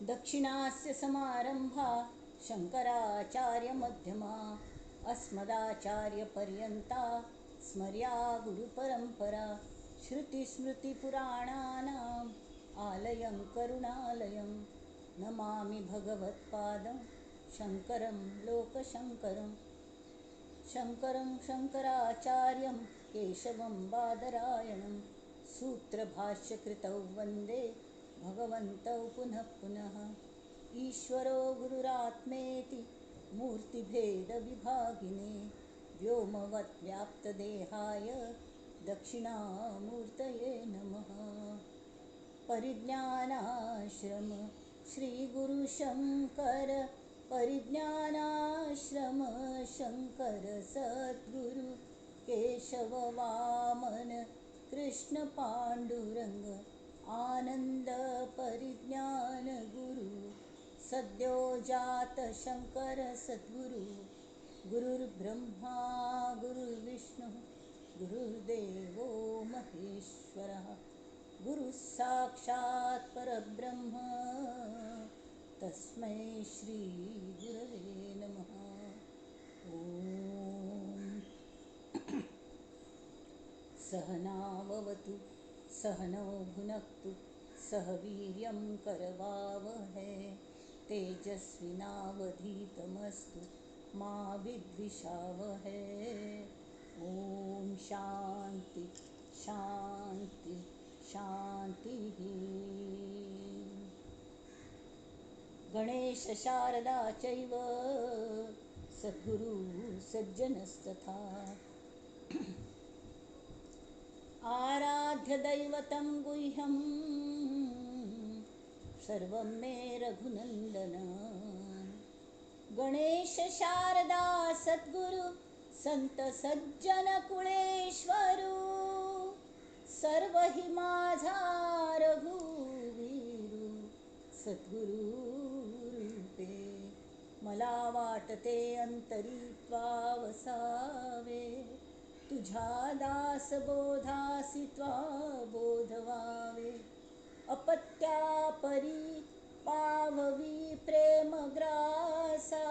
दक्षिणास्य समारंभा शंकराचार्यमध्यमा अस्मदाचार्यपर्यंता स्मर्या गुरुपरंपरा. श्रुतिस्मृतिपुराणानाम् आलयं करुणालयं नमामि भगवत्पादं शंकरं लोकशंकरं. शंकरं शंकराचार्यं केशवं बादरायणं सूत्रभाष्यकृतौ वंदे भगवन्तौ पुनः पुनः. ईश्वरो गुरुरात्मेति मूर्तिभेदविभागिने व्योमवत् व्याप्तदेहाय दक्षिणामूर्तये नमः. परिज्ञानाश्रम श्री गुरुशंकर परिज्ञानाश्रम शंकर सद्गुरु केशव वामन कृष्ण पांडुरंग आनंद परिज्ञान गुरु सद्यो जात शंकर सद्गुरु. गुरुर्ब्रह्मा गुरुर्विष्णु गुरुर्देवो महेश्वरः गुरुः साक्षात् परब्रह्म तस्मै श्री गुरवे नमः. ॐ सहनाववतु सहनौ भुनक्तु सह वीर्यं करवावहै तेजस्विनावधीतमस्तु मा विद्विषावहै. ॐ शांति शांति शांतिः. गणेश शारदा चैव सद्गुरु सज्जनस्तथा. आराध्य दैवतं गुह्यं सर्वं मे रघुनंदन. गणेश शारदा सद्गुरु संत सज्जन कुळेश्वरू सर्व हि माझा रघुवीरू सद्गुरु रूपे. मला वाटते अंतरी त्वा वसावे तुझ्या दास बोधासी त्वा बोधवावे. अपत्या परी पाववी प्रेमग्रासा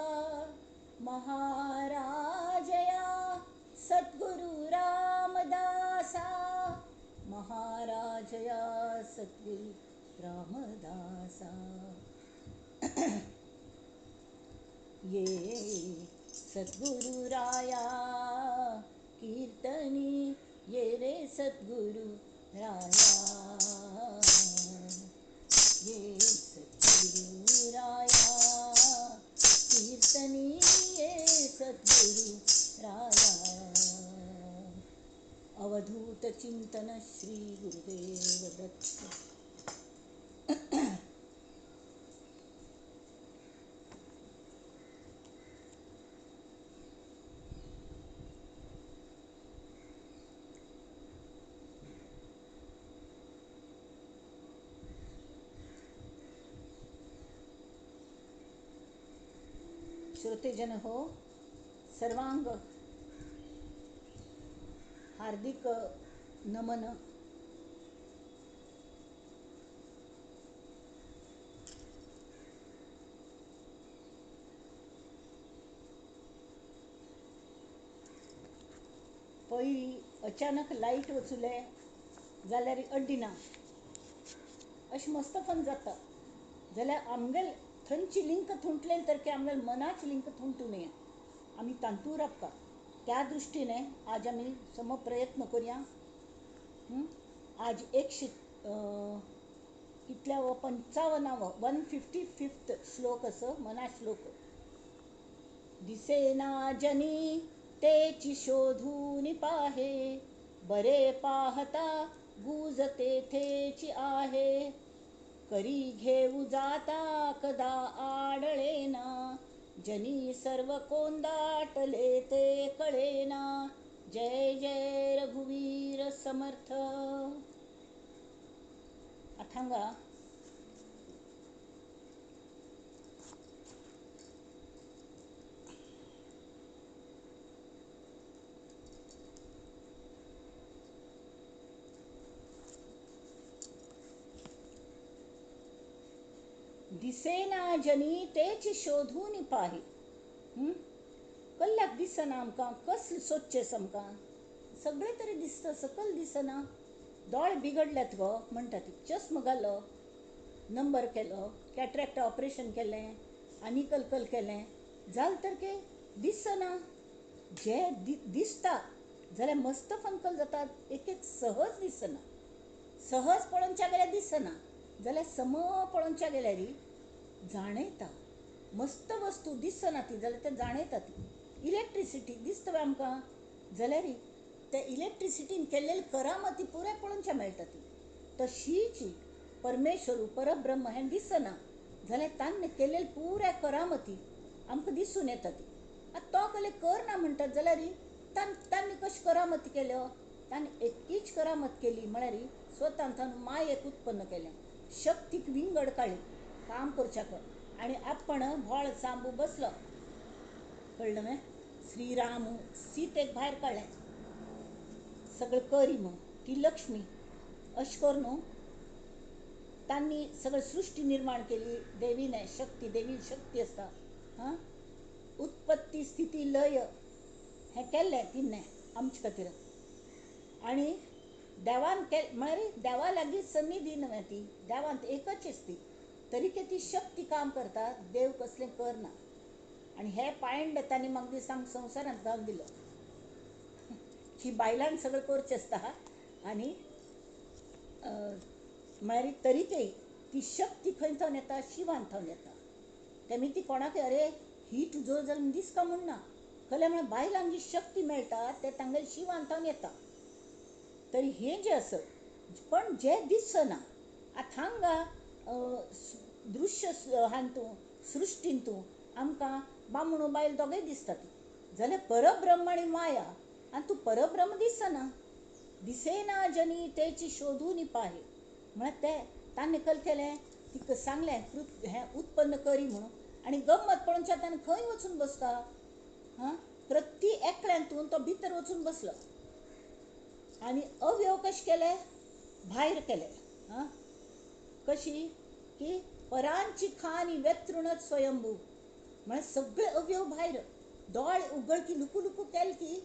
महाराजया सद्गुरु रामदासा. महाराजया सद्गुरु रामदासा. ये सद्गुरु राया कीर्तनी ये रे सद्गुरु राया. ये सद्गुरु राया कीर्तनी ये सद्गुरु राया. अवधूत चिंतन श्री गुरुदेव दत्त. श्रोतेजन हो, सर्वांग हार्दिक नमन. पयलीं अचानक लायट वचुले जाल्यार अड्डिना अशें मस्त फन जाता. जाल्यार आमगेल थंयची लिंक थुंटले तर की आमगेल मनाची लिंक थुंटू नये, आमी तांतूर राबता. त्या दृश्टीने आज आमी सम प्रयत्न करुया. आज एकशे कितल्यावो 55वो 155 श्लोक असो मना श्लोक. दिसेना जनी तेची शोधून पाहे बरे पाहता गुज तेथेची आहे. करी घेऊ जाता कदा आडळेना जनी सर्व कोंदाटले ते कळेना. जय जय रघुवीर समर्थ. आतां दिसेना जनी तेच शोधून पाही. कल्ल्याक दिसना आमकां, कसलें सोदचें आमकां, सगळें तरी दिसता, सकल दिसना. दोळे बिगडल्यात गो म्हणटा ती, चश्मा घालो, नंबर केलो, कॅटरेक्ट ऑपरेशन केलें आनी कलकल केलें, जालें तर के दिसना. जे दिसता जाल्यार मस्त फंकल जाता, एक एक सहज दिसना. सहज पळोवच्या गेल्यार दिसना, जाल्यार सम पळोवच्या गेल्यार जाणयता. मस्त वस्तू दिसना ती जाल्यार ते जाणयता ती. इलेक्ट्रिसिटी दिसता आमकां जाल्यार ते इलेक्ट्रिसिटीन केल्लेली करामती पुराय पळोवच्या मेळटा ती. तशीच परमेश्वर परब्रह्म हें दिसना जाल्यार तांणी केल्लेली पुराय करामती आमकां दिसून येता ती. आतां तो कसले करना म्हणटात जाल्यार तांणी कशी करामती केल्यो, तांणी एकटीच करामत केली म्हळ्यार स्वता मायेक उत्पन्न केलें, शक्तीक विंगड काडली काम करच्याक, आनी आपण भोळ सांबू बसलो. कळ्ळें न्हय? श्रीराम सीतेक भायर काडलें, सगळें करी म्हूण ती लक्ष्मी. अशें करून तांणी सगळी सृश्टी निर्माण केली देवीने. शक्ती, देवी शक्ती आसता. हां, उत्पत्ती स्थिती लय हें केल्लें तिणें आमचे खातीर. आनी देवान म्हळ्यार देवा लागीं सन्निधी न्हय ती, देवांत एकच आसती, तरीके ती शक्ती काम करता, देव कसलें करना. आनी हे पायंड तांणी म्हाका दिसता आमकां संवसारांत घालून दिलो की बायलान सगळें करचें आसता. आनी म्हळ्यार तरीकय ती शक्ती खंय थावन येता, शिवान थावन येता. तेमी ती कोणाक अरे ही तुजो जल्म दिसका म्हूण ना, कलें म्हळ्यार बायलांक जी शक्ती मेळटा ते तांगेले शिवान थावन येता. तरी हें जें आसा पण जें दिसना आतां हांगा दृश्य हातूंत सृश्टींतू आमकां बामणो बायल दोगूय दिसतात, जाल्यार परब्रह्म आनी माया, आनी तूं परब्रह्म दिसना. दिसेना जनी तेची शोधून पाहे म्हळ्यार ते तांणी कल केलें, तिका सांगलें हें उत्पन्न करी म्हणून, आनी गम्मत पळोवच्या ताणें खंय वचून बसता. हां, प्रति एकल्यांतून तो भितर वचून बसलो आनी अवयव कशें केले, भायर केले. हां, कशी की परांची खानी व्यतृणच स्वयंभू म्हळ्यार सगळे अवयव भायर. दोळे उगळकी लुकू लुकू केले की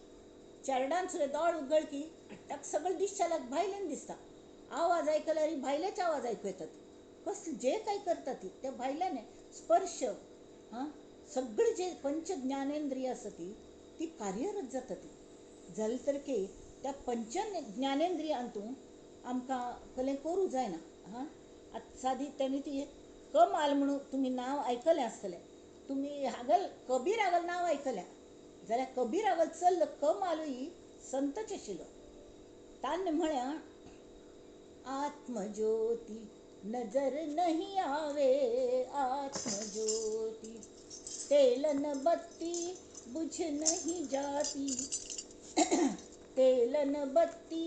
चेरडान सुद्दां दोळे उगळकी ताका सगळें दिसच्या लाग भायल्यान दिसता. आवाज आयकल्यार भायलेच आवाज आयकू येतात, कसले जे काय करता ती ते भायल्यान स्पर्श. हां, सगळे जे पंच ज्ञानेंद्रिय आसा ती ती कार्यरत जाता ती. जालें तर की त्या पंच ज्ञानेंद्रियांतून आमकां कसलें करूं जायना. हां, आतां सादी तेणी ती कमाल म्हणून तुमी नांव आयकलें आसतलें, तुमी हागल कबीर हागल नांव आयकलें जाल्यार कबीर हागल चल्ल कमालूय संतच आशिल्लो. ताणें म्हळ्यार आत्मज्योती नजर नहीं आवे, आत्मज्योती तेलन बत्ती बुझ नहीं जाती, तेलन बत्ती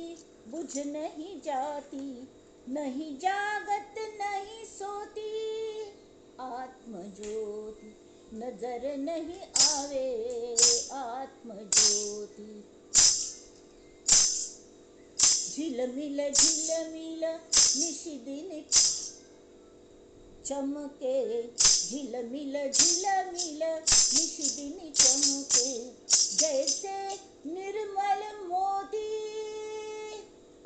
बुझ नहीं जाती, नहीं जागत नहीं सोती, आत्मज्योति नजर नहीं आवे, आत्मज्योति। झिलमिल झिलमिल निशिदिन चमके, झिलमिल झिलमिल निशिदिन चमके, जैसे निर्मल मोती,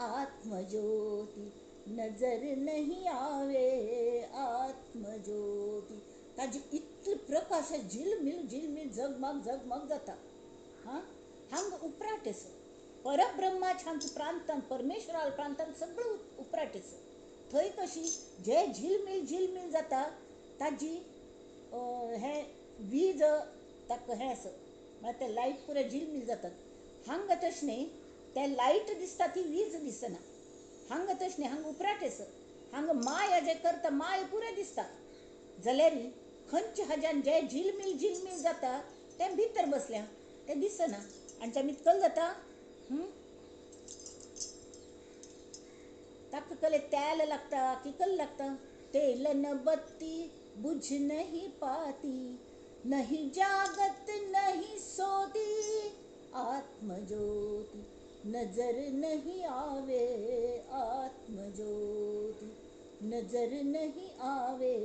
आत्मज्योति नजर नहीं आवे, आत्मज्योति। ताजी इतली प्रकाश झिलमिल झिलमिल झगमग झगमग जाता. हां, हांगा उपराट आसा परब्रह्माच्या आमच्या प्रांतान, परमेश्वराच्या प्रांतान सगळें उपराट आसा. थंय कशी जे झिलमिल झिलमिल जाता ताजी हें वीज ताका हें आसा म्हळ्यार ते लायट पुराय झिलमिल जातात. हांगा तशें न्ही, ते लायट दिसता ती वीज दिसना. हांगा तशें न्ही, हांगा उपराट आसा. हांगा माया जे करता माया पुराय दिसता, जाल्यार खंयच्या हाज्यान जे झिलमिल झिलमिल जाता तें भितर बसल्या तें दिसना. आनी तें इतकल जाता ताका कले तेल लागता किकल लागता. तेलन बत्ती बुझ नहीं पाती, नहीं जागत नहीं सोती, आत्मज्योति नजर नहीं आवे, आत्मज्योति नजर नहीं आवे।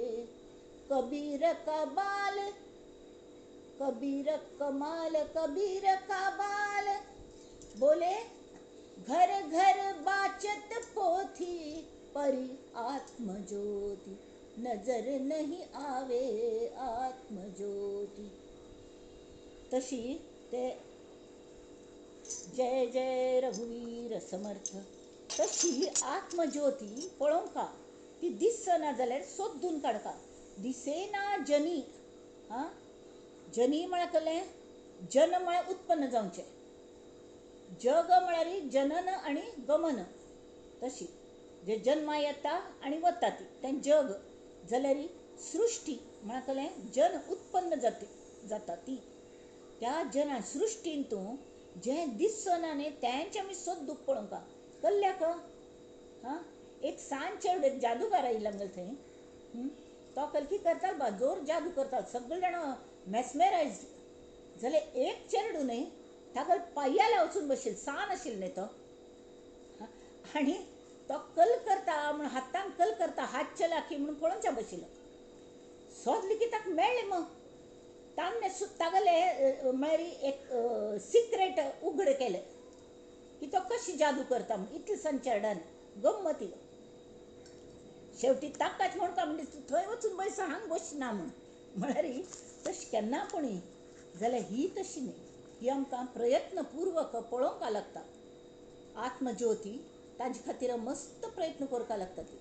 कबीर का बाल, कबीर कमाल कबीर का बाल, बोले घर घर बाचत पोथी, परी आत्मज्योती नजर नहीं आवे आत्मज्योती. तशी ते जय जय रघुवीर समर्थ तशी आत्मज्योती पळोवंका, ती दिसना जाल्यार सोदून काडका. दिसेना जनी, आं जनी म्हळ्यार कसलें? जन म्हळ्यार उत्पन्न जावचें, जग म्हळ्यार जनन आनी गमन, तशी जे जन्मा येता आनी वता ती तें जग. जाल्यार सृश्टी म्हळ्यार कसलें? जन उत्पन्न जाता ती. त्या जना सृश्टीन तूं जें दिसना न्ही तेंच आमी सोदूंक पळोवंका. कल्ल्याक हां एक सान चेडूं एक जादूगार आयिल्लो आमगेले थंय, तो कलकी करतालो बा, जोर जादू करतालो, सगळे जाणां मेस्मेरायज जाल्यार. एक चेडूं न्ही ताका पांयाला वचून बशिल्लें, सान आशिल्लें न्ही तो, आनी तो कल करता म्हूण हातान कल करता, हात चलाकी म्हणून पळोवच्या बशिल्लो. सोदलें की ताका मेळ्ळें. मग ताणें तागेलें म्हळ्यार एक सिक्रेट उघड केलें की तो कशी जादू करता म्हूण. इतलें सान चेरडान गम्मत. शेवटी ताकाच म्हूण काय म्हणजे थंय वचून बैस, हांग बसना म्हूण. म्हळ्यार तशें केन्ना कोणी जाल्यार ही तशी न्ही, ही आमकां प्रयत्नपूर्वक पळोवंक लागता आत्मज्योती. ताजे खातीर मस्त प्रयत्न करपाक लागता ती.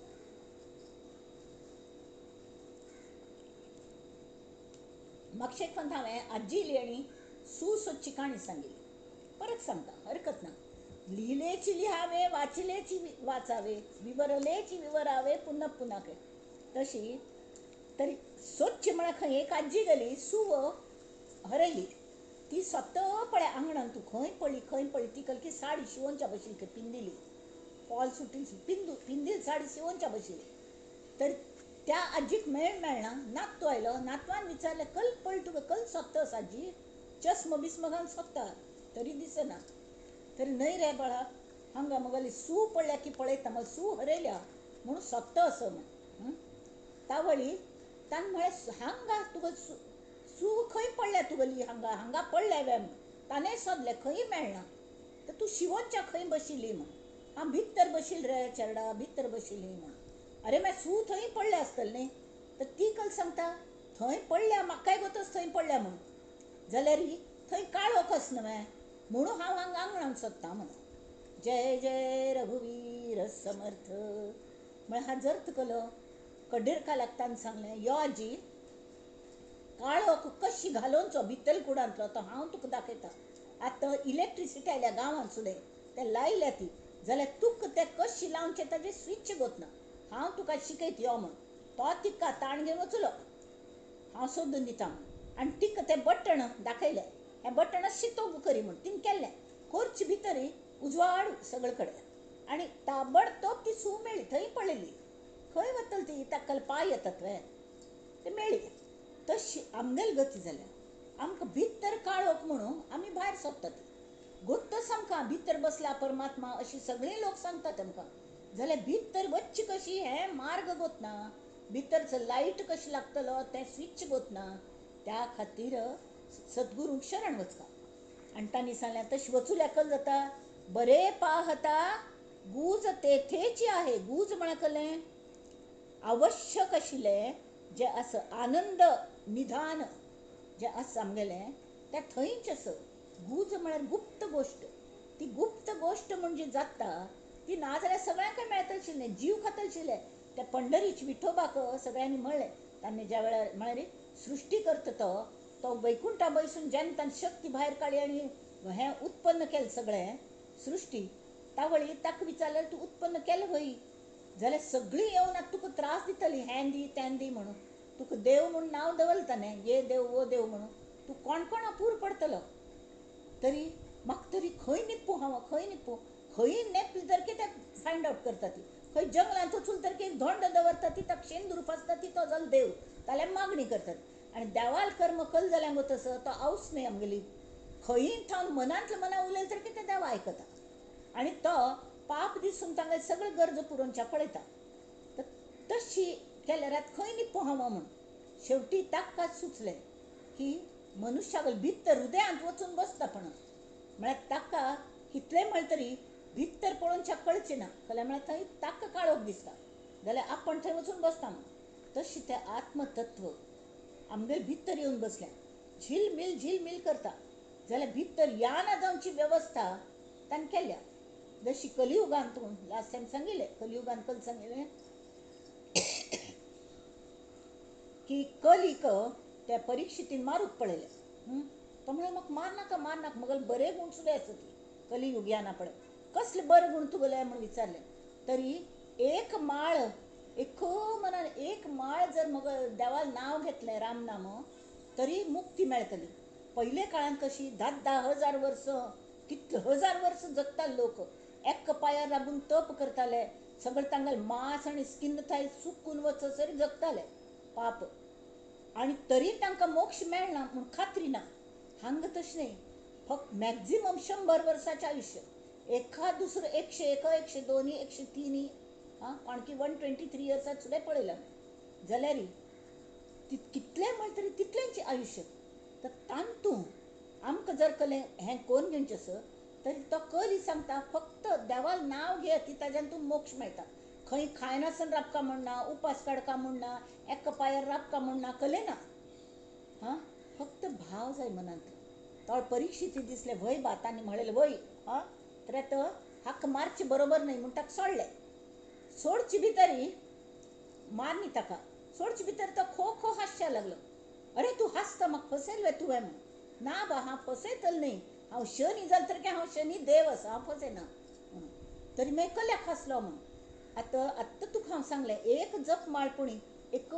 मागशेक पण हांवें आजी आनी सुसोदची काणी सांगिल्ली, परत सांगता, हरकत ना. लिहिलेची लिहावे, वाचिलेची वाचावे, विवरलेची विवरावे, पुन्हा पुन्हा काय तशी. तरी सोदची म्हळ्यार खंय एक आजी गेली, सूव हरयली. ती स्वता पळय आंगणान तूं खंय पडली खंय पडली, ती कलकी साडी शिवोनच्या बशिल्ली, पिंदिली फॉल सुटी पिंदिल साडी शिवोनच्या बशिल्ली. तर त्या आजीक मेळना. नातू आयलो, नातवान विचारलें कल पडली तुका, कल सोदता आजी, चस्म बिस्म घालून सोदता तरी दिसना. तरी न्हय रे बाळा, हांगा मगेली सू पडल्या की पळयता, म्हाका सू हरयल्या म्हणून सोदता असो म्हूण. तावळी ताणें म्हळें हांगा तुका सू खंय पडल्या तुगेली, हांगा हांगा पडल्या वे म्हूण. ताणें सोदलें खंय मेळना. तर तूं शिवोनच्या खंय बशिल्ली म्हूण. हांव भितर बशिल्ली रे चेरडा, भितर बशिल्ली म्हूण. अरे मागीर सू थंय पडल्या आसतली न्ही. तर ती कल सांगता थंय पडल्या, म्हाकाय गोतच थंय पडल्या म्हूण. जाल्यार थंय काळोख आस न्हय म्हणून हांव हांगा आंगणान सोदता म्हणून. जय जय रघुवीर समर्थ. म्हळ्यार हाजो अर्थ केलो कडेरकालाक ताणें सांगलें, यो आजी काळोख कशी घालोवचो भितर कुडांतलो तो हांव तुका दाखयता. आतां इलेक्ट्रिसिटी आयल्या गांवांत सुद्दां, ते लायल्या ती, जाल्यार तुका तें कशी लावचें ताजें स्विच गोतना, हांव तुका शिकयत यो म्हूण. तो तिका ताण घेवन वचलो, हांव सोदून दिता म्हूण. आनी तिका तें बटण दाखयलें, हें बटण शितोग करी म्हूण तिणें केल्लें. कोरचे भितर उजवाड सगळे कडेन आनी ताबडतोब ती सू मेळ्ळी, थंय पळयली. खंय वतली ती, ताका पांय येतात वे, ते मेळ्ळी. तशी आमगेली गती जाल्या, आमकां भितर काळोख म्हणून आमी भायर सोदतात. गोत्तच आमकां भितर बसला परमात्मा अशी सगळीं लोक सांगतात आमकां. जाल्यार भितर वच्ची कशी हें मार्ग गोतना, भितरचो लायट कशी लागतलो तें स्विच गोतना. त्या खातीर सद्गुरूंक शरण वचका. आनी तांणी सांगलें तशी वचूं कल जाता. बरे पाहता गूज तेथेची आहे. गूज म्हळ्यार कसलें? आवश्यक आशिल्लें जें आसा आनंद निधान जें आसा आमगेलें तें थंयच आसा. गूज म्हळ्यार गुप्त गोश्ट. ती गुप्त गोश्ट म्हणजे जाता ती नाजाल्यार सगळ्यांकय मेळतशिल्लें, जीव खातशिल्लें. त्या पंढरीच विठोबाक सगळ्यांनी म्हणलें, तांणी ज्या वेळार म्हळ्यार सृश्टी करता तो तो वैकुंठा बैसून जेन्ना ताणें शक्ती भायर काडली आनी हें उत्पन्न केलें सगळें सृश्टी, तावळी ताका विचारल्यार तूं उत्पन्न केलें व्हय, जाल्यार सगळीं येवन आतां तुका त्रास दितलीं, हें दी तें दी म्हणून. तुका देव म्हूण नांव दवरलें ताणें, ये देव वो देव म्हणून, तूं कोण कोणा पूर पडटलो. तरी म्हाका तरी खंय निप्पू हांव, खंय निप्पू, खंय नेपली तर की ते फायंड आवट करता ती. खंय जंगलांत वचून तर की एक धोंड दवरता ती, ताका शेंदूर फासता ती, तो जालो देव, ताल्या मागणी करतात. आनी देवाल कर्म कल जाल्यार गो तसो तो आवस न्हय आमगेली. खंय थावन मनांतल्या मना उलयलें तर की ते देवा आयकता आनी तो पाप दिसून तांगेले सगळे गरजो पुरोवच्या पळयता. तर तशी केल्यार आतां खंय निप्पू हांव म्हूण. शेवटी ताकाच सुचलें की मनुष्यागल भितर हृदयांत वचून बसता पण म्हळ्यार ताका कितलें म्हळें तरी भितर पळोवच्या कळचें ना, कळ्ळें म्हळ्यार थंय ताका काळोख दिसता जाल्यार आपण थंय वचून बसता म्हूण. तशें तें आत्मतत्व आमगेर भितर येवन बसलें, झिलमील झिलमील करता जाल्यार भितर या ना जावची वेवस्था ताणें केल्या. जशी कलियुगान तूं लास्ट टायम सांगिल्लें, कलियुगान कल सांगिल्लें की कलीक त्या परिक्षितीन मारूंक पळयलें. तो म्हळ्यार म्हाका मार नाका मार नाका, मगेले बरे गूण सुद्दां आसा ती कलियुग या ना पळय, कसले बरे गूण तुगेले म्हूण विचारलें. तरी एक माळ एक मनान एक माळ जर मग देवाल नांव घेतलें राम नाम तरी मुक्ती मेळटली. पयले काळान कशी 10-10 हजार वर्सां कितले हजार वर्सां जगताले लोक, एक पांयार राबून तप करताले, सगळें तांगेलें मांस आनी स्किन थंय सुकून वचसर जगताले पाप, आनी तरी तांकां मोक्ष मेळना म्हूण खात्री ना. हांगा तशें न्ही, फक्त मॅक्झिमम 100 वर्साचें आयुश्य, एखाद दुसरो 101, 102, 103, आं कोणकी 123 इयर्साक सुद्दां पळयलां जाल्यार कितलें म्हळें तरी तितलेंच आयुश्य. तर तातूंत आमकां जर कलें हें कोन्न घेवचें आसा तरी तो कली सांगता फक्त देवाल नांव घेत ती ताज्यान तूं मोक्ष मेळटा. खंय खायनासतना राबका म्हूण ना, उपास काडका म्हूण ना, एका पांयार राबका म्हूण ना, कलें ना. हां फक्त भाव जाय मनांतलो. तो परिक्षिती दिसलें वय बा तांणी म्हणलें वय हां तर आतां हाका मारचें बरोबर न्हय म्हूण ताका सोडलें. सोडचे भितरी मारनी ताका, सोडचे भितर तो खो खो हांसच्या लागलो. अरे तूं हांसता म्हाका फसयलें तुवें म्हूण. ना बा हांव फसयतलें न्हय, हांव शनी जालें तर काय हांव शनी देव आसा, हांव फसयना म्हणून. तरी मागीर कल्याक हांसलो म्हूण. आतां आत्तां तुका हांव सांगलें एक जप माळ पुणी एक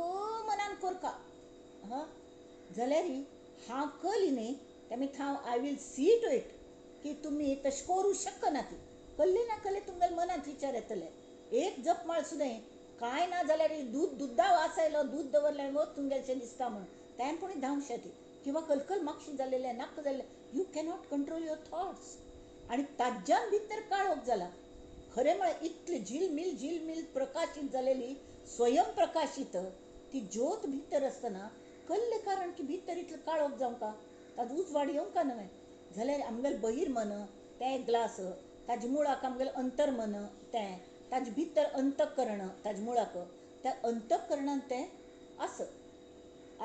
मनान कोरका हां जाल्यार हांव कली न्हय तेमी हांव I will see to it की तुमी तशें करूं शकना ती कल्ले ना कल्ले तुमगेले मनांत विचार येतले. एक जपमाळ सुद्दां कांय ना जाल्यार दूद दुद्दा वास आयलो, दूद दवरलें वच तुमगेलेशें दिसता म्हणून तें पूण धांवशें ती किंवा कलकल मागशी जालेलें नाका जाल्लें, you cannot control your thoughts. आनी ताज्यान भितर काळोख जाला. खरें म्हळ्यार इतली झिलमील झिलमील प्रकाशीत जालेली स्वयं प्रकाशीत ती ज्योत भितर आसतना कल्लें कारण की भितर इतलो काळोख जावंका, ताजो उजवाड येवंका न्हय जाल्यार आमगेलें बहिर्मन तें ग्लास, ताजे मुळाक आमगेलें अंतर्मन तें, ताजे भितर अंतकरण ताजे मुळाक, त्या अंतकरणान तें आसा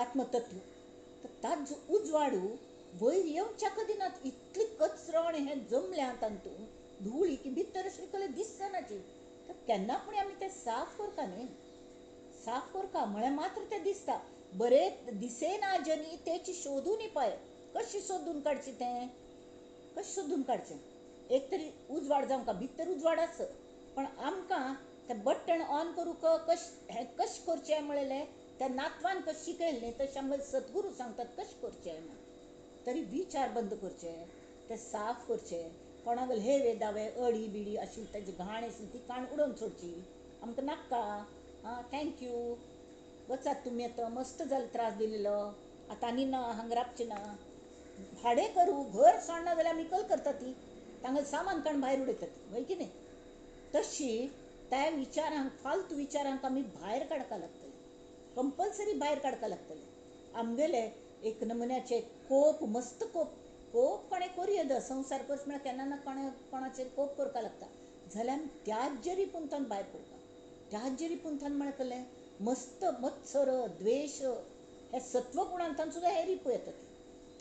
आत्मतत्व. तर ताजो उजवाडू वयर येवच्या कदिनात, इतली कचरो आनी हें जमल्या तातूंत धुळी की भितर अशें कलें दिसनाची. तर केन्ना पूण आमी तें साफ करता न्ही, साफ करता म्हळ्यार मात्र तें दिसता. बरें दिसेना जनी तेची शोधून पाय, कशी सोदून काडचें तें, कशें सोदून काडचें. एक तरी उजवाड जावंका भितर उजवाड आस पण आमकां तें बटण ऑन करूंक कश हें कशें करचें म्हणलें त्या नातवान कशें शिकयलें न्ही तशें आमकां सद्गुरू सांगतात कशें करचें म्हूण. तरी विचार बंद करचे, ते साफ करचे, कोणाक हे वे दावे अडी बिडी आशिल्ली ताजी घाण आशिल्ली ती काण उडोवन सोडची, आमकां नाका. आं thank you, वचात तुमी आतां मस्त जालें त्रास दिलेलो, आतां आनी ना हांगा राबचें ना. भाडें करूं घर सोडना जाल्यार आमी कल करता ती तांगेलें सामान काडून भायर उडयतात हय की न्ही. तशी त्या विचारांक फालतू विचारांक आमी भायर काडपाक लागतले, कंपल्सरी भायर काडपाक लागतले. आमगेले एक नमुन्याचे कोप मस्त कोप कोप कोणें करूं येता संवसार करचो म्हळ्यार केन्ना ना कोणें कोणाचेर कोप करपाक लागता जाल्यार आमी त्याच पुंथान भायर पडपा. त्याच पुंथान म्हळ्यार कसलें मस्त मत्सर द्वेश हे सत्वगुणांतान सुद्दां हे रिपू येतात.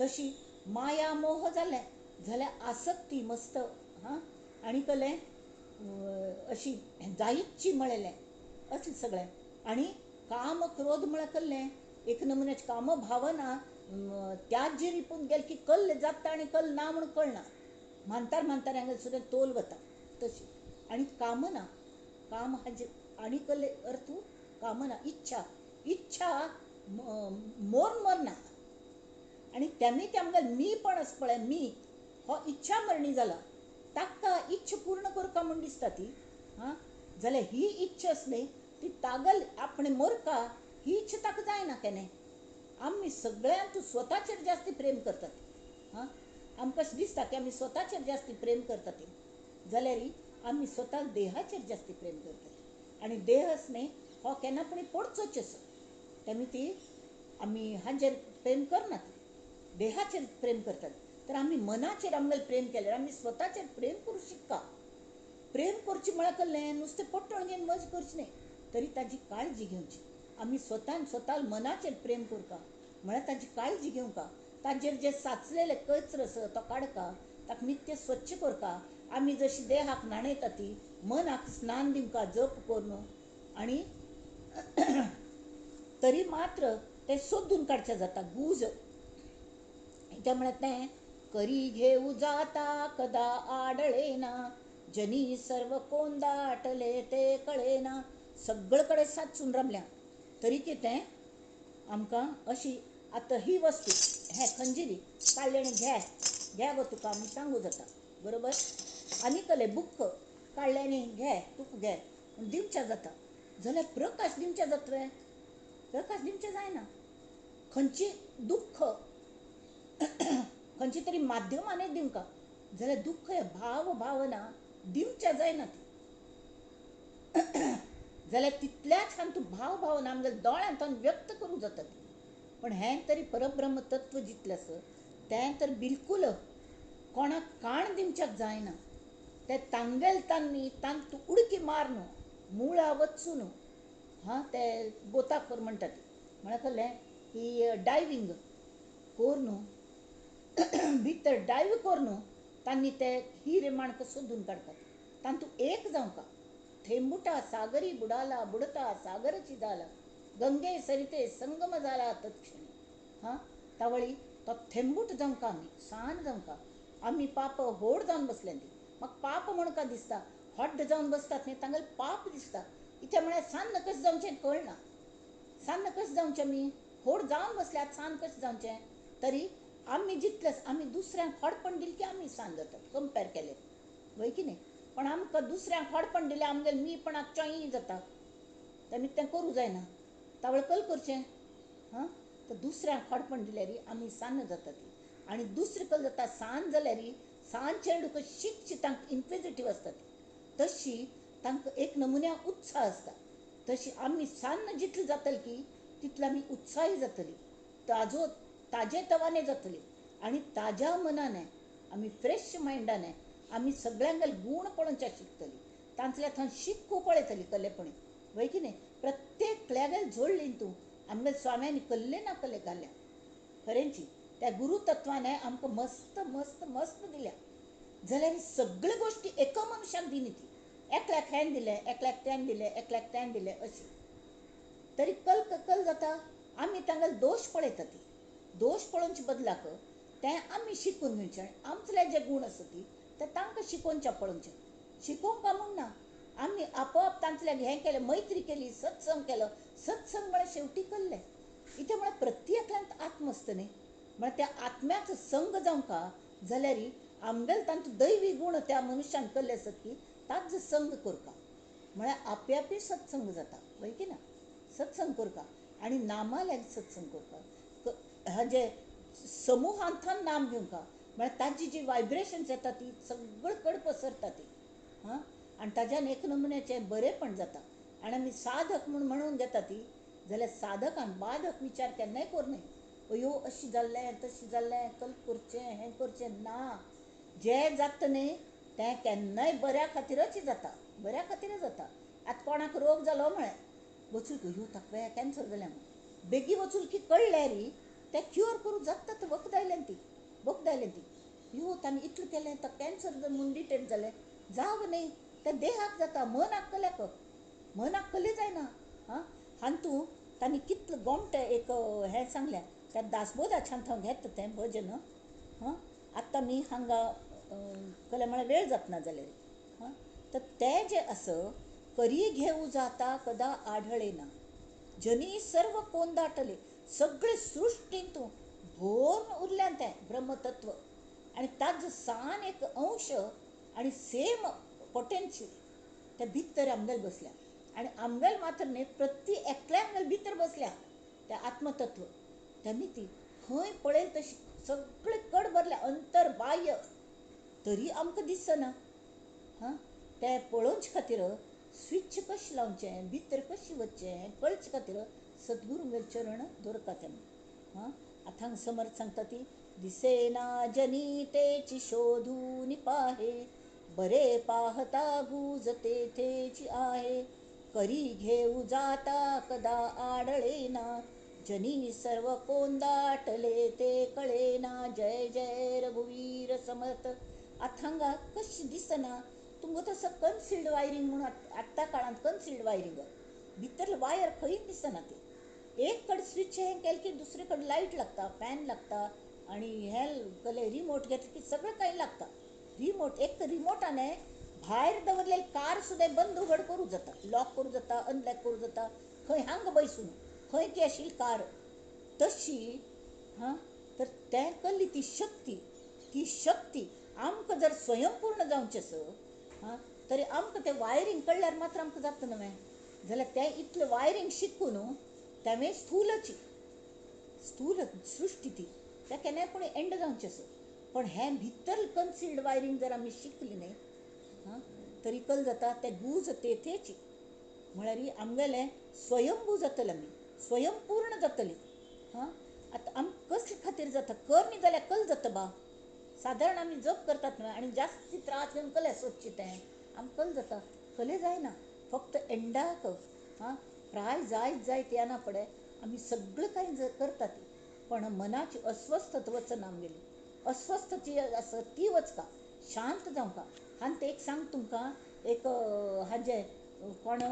तशी माया मोह जालें जाल्यार आसक्ती मस्त हां आनी कसलें अशी जायतची म्हळेलें असलें सगळें. आनी काम क्रोध म्हळ्यार कसलें एक नमुन्याची काम भावना त्याच जी रिपून गेले की कल्ल जाता आनी कल्ल ना म्हूण कळना, म्हानतार म्हानतार हांगा सुद्दां तोल वता तशी. आनी कामना काम हाजे आनी कसले अर्थ कामना इच्छा, इच्छा मोर मरना. आनी तेमी ते आमगेलें मी पण आसा पळय, मी हो इच्छा मरणी जाला, ताका इच्छा पूर्ण करपा म्हूण दिसता ती हां जाल्यार ही इच्छा आसली ती तागल आपणें मोरका ही इच्छा ताका जायना केन्ना. आमी सगळ्यांत स्वताचेर जास्ती प्रेम करतात हां, आमकां अशें दिसता की आमी स्वताचेर जास्ती प्रेम करतात जाल्यार आमी स्वता देहाचेर जास्ती प्रेम करतात. आनी देहच न्ही हो केन्ना पूण पडचोच आसा, तेमी ती आमी हांचेर प्रेम करनात, देहाचेर प्रेम करतात. तर आमी मनाचेर आमगेलें प्रेम केल्यार आमी स्वताचेर प्रेम करूं शिकता. प्रेम करचें म्हळ्यार कसलें, नुस्तें पट्टण घेवन मज करचें न्ही, तरी ताजी काळजी घेवची. आमी स्वतान स्वता मनाचेर प्रेम करता म्हळ्यार ताजी काळजी घेवंका, ताजेर जे साचलेले कचरो आसा तो काडका, ताका नित्य स्वच्छ करता. आमी जशी देहाक न्हाणयता ती मनाक स्नान दिवंका जप करून, आनी तरी मात्र तें सोदून काडचें जाता गुज. तें म्हळ्यार तें करी घेऊ जाता कदा आडळेना, जनी सर्व कोंदाटले ते कळेना. सगळे कडेन साचून रमल्या तरी कितें आमकां अशी आतां ही वस्तू हे खंजिरी काडली आनी घे घे गो तुका आमी सांगू जाता, बरोबर. आनी कले बुक्क काडलें आनी घे तुका घे दिवच्या जाता, जाल्यार प्रकाश दिवच्या जातले, प्रकाश दिवचें जायना. खंयची दुख्ख खंयची तरी माध्यमाने दिवंका जाल्यार दुख्ख हे भाव भावना दिवच्या जायना ती. जाल्यार तितल्याच हातूंत भाव भावना आमगे दोळ्यांतल्यान व्यक्त करूंक जाता ती. पण हें तरी परब्रह्म तत्व जितलें आसा तें तर बिलकूल कोणाक काण दिवच्याक जायना. तें तांगेल तांणी तांतू उडकी मारून मुळा वचून, हां ते गोताखोर म्हणटात म्हळ्यार कसलें की डायवींग करून भितर डायव करून तांणी ते हिरे माणक सोदून काडतात, तांतूं एक जावंका. थेंबुटा सागरी बुडाला बुडता सागरची जाला, गंगे सरिते संगम जाला तत्क्षणी. हां तावळी तो थेंबूट जावंका, आमी सान जावंका. आमी पाप होड जावन बसल्या ती म्हाका पाप म्हण का दिसता, हॉड जावन बसतात न्ही तांगेलें पाप दिसता. इतलें म्हळ्यार सान कशें जावचें कळना, सान कशें जावचें, आमी होड जावन बसल्यात सान कशें जावचें. तरी आमी जितले आमी दुसऱ्यांक होडपण दिलें की आमी सान जातात कंपेर केलें वय की न्ही. पण आमकां दुसऱ्यांक होडपण दिलें आमगेलें मीपणाक चोयी जाता, तेमी तें करूं जायना. तावळ कल करचें, हां तर दुसऱ्यांक होडपण दिल्यार आमी सान जाता ती. आनी दुसरें कल जाता सान जाल्यार सान चेडूं कशी शिकची तांकां इन्क्विजिटीव आसता ती, तशी तांकां एक नमुन्या उत्साह आसता. तशी आमी सान जितली जातली की तितली आमी उत्साही जातली, ताजो ताजे तवाने जातली आनी ताज्या मनाने आमी फ्रेश मायंडाने आमी सगळ्यांगेले गूण पळोवच्या शिकतली, तांतल्या थंय शिकू पळयतली कलेपणी वय की न्ही. प्रत्येक कल्यागेल जोडली तूं आमगे स्वाम्यांनी कल्ले ना कल्ले घाल्या खरेंची त्या गुरू तत्वाने आमकां मस्त मस्त मस्त दिल्या. जाल्यार सगळ्यो गोश्टी एका मनशाक दिली ती, एकल्याक हें दिलें, एकल्याक तें दिलें, एकल्याक तें दिलें अशी. तरी कल कल जाता आमी तांगेले दोश पळयता ती, दोश पळोवचे बदलाक तें आमी शिकून घेवचें आनी आमचेले जे गूण आसा ती ते तांकां शिकोवच्या पळोवचें. शिकोवंक काय म्हूण ना, आमी आपोआप तांतल्याक हें केलें, मैत्री केली, सत्संग केलो. सत्संग म्हळ्यार शेवटी कल्लें इतलें म्हळ्यार प्रत्येकल्यांत आत्म आसता न्ही, म्हळ्यार त्या आत्म्याचो संग जावंका जाल्यार आमगेले तांतूं दैवी गूण त्या मनुष्यान कल्ले आसत की ताजो संग करपा म्हळ्यार आप्यापी सत्संग जाता वय की ना. सत्संग करपा आनी नामाल्याक सत्संग करपा, हाजे समुहांतल्यान नाम घेवंका म्हळ्यार ताजी जी वायब्रेशन्स येता ती सगळे कडेन पसरता ती. हां आनी ताज्यान एक नमुन्याचें बरेंपण जाता. आनी आमी साधक म्हूण म्हणून घेता ती जाल्यार साधकान बाधक विचार केन्नाय करूं नये, अयो अशें जाल्लें तशें जाल्लें, कल करचें हें करचें ना. जें जाता न्ही तें केन्नाय बऱ्या खातीरच जाता, बऱ्या खातीरच जाता. आतां कोणाक रोग जालो म्हळें वचून अयो ताका कॅन्सर जालें म्हूण बेगीन वचून की कळ्ळ्यार तें क्युअर करूं जाता. ती वखद आयल्यान ती वखद आयल्यान ती यो ताणें इतलें केलें ताका कॅन्सर म्हूण डिटेक्ट जालें जावं न्ही, तें देहाक जाता, मनाक कल्याक मनाक कल्लें जायना. हां हातूंत तांणी कितले गोमटे एक हें सांगलें त्या दासबोधाच्यान हांव घेता तें भजन. हां आतां आमी हांगा कल्या म्हळ्यार वेळ जातना जाल्यार हां तर तें जें आसा करी घेऊ जाता कदा आढळे ना, जनी सर्व कोंदाटले. सगळे सृश्टींत भरून उरल्यान तें ब्रह्मतत्व आनी ताजो सान एक अंश आनी सेम पोटेन्शियल ते भितर आमगेल बसल्या आनी आमगेल मात्र न्ही प्रति एकल्या आमगेल भितर बसल्या त्या आत्मतत्व. तेमी ती खंय पळयल तशी सगळे कड भरल्या अंतर बाह्य तरी आमकां दिसना. हां तें पळोवचे खातीर स्विच कशें लावचें, भितर कशें वचचें हें कळचे खातीर सद्गुरूंगेर चरण दवरता ते आमी. हां, आतां हांगा समर्थ सांगता ती दिसेना जनी तेची शोधून पाहे, बरे पाहता गुज तेथेची आहे, करी घेऊ जाता कदा आडळेना, जनी सर्व कोंदाटले ते कळेना. जय जय रघुवीर समर्थ. आतां हांगा कशी दिसना तुमकां तसो कन्सिल्ड वायरींग म्हणून आत्तां काळांत कन्सिल्ड वायरींग भितर वायर खंयच दिसना ती. एक कडेन स्विच हें केलें की दुसरे कडेन लायट लागता, फॅन लागता, आनी हें केलें रिमोट घेतलें की सगळें कांय लागता. रिमोट एक रिमोटान भायर दवरलेली कार सुद्दां बंद उगड करूं जाता, लॉक करूं जाता, अनलॉक करूं जाता, खंय हांगा बैसून खंय ती आशिल्ली कार तशी. हां, तर तें कल्ली ती शक्ती, ती शक्ती आमकां जर स्वयंपूर्ण जावचें आसा, हां, तरी आमकां तें वायरींग कळ्ळ्यार मात्र आमकां जाता न्हय. जाल्यार तें इतलें वायरींग शिकून तेवें स्थूलची स्थूल सृश्टी ती त्या केन्नाय पूण एंड जावचें आसा. पण हें भितर कन्सिल्ड वायरींग जर आमी शिकली न्हय, हां, तरी कल जाता तें गुज तेथेची, म्हळ्यार आमगेलें स्वयंभू जातलें, आमी स्वयंपूर्ण जातली. हां, आतां आमकां कसले खातीर जाता कर न्ही जाल्यार कल जाता बा. सादारण आमी जप करतात न्हय आनी जास्ती त्रास घेवन कले सोदचें तें आमकां कल जाता, कले जायना फक्त एंडाक. हां, प्राय जायत जायत येना फुडें आमी सगळें कांय करतात, पण मनाची अस्वस्थता वचना आमगेली, अस्वस्थ जी आसा ती वचका, शांत जावंका. आनी तें एक सांग तुमकां, एक हाजें कोण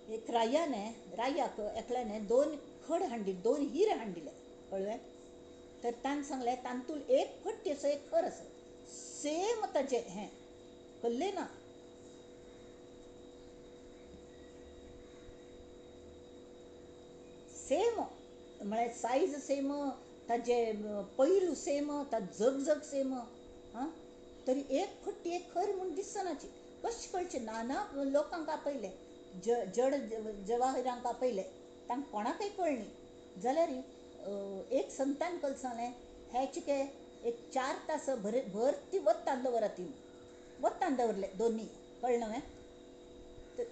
एक रायाने रायाक एकल्याने 2 खड हांडिल्ले, 2 हिरे हांडिल्ले, कळ्ळें. तर ताणें सांगलें तातूंत एक फट्टी आसा, एक खर आसा, सेम ताजें हें कल्लें ना. सेम म्हळ्यार सायज सेम, ताजें पैलू सेम, ताजो झगझग सेम. हां, तरी एक फट्टी एक खर म्हूण दिसनाची. कशें कळचें? नाना लोकांक आपयले, जड जवाहिरांक आपयले, तांकां कोणाकय कळ्ळी. जाल्यार एक संतान कल सांगलें हें चिके एक 4 तास भरती वत्तान दवरात, ती वत्तान दवरले दोनी, कळ्ळें न्हय. तर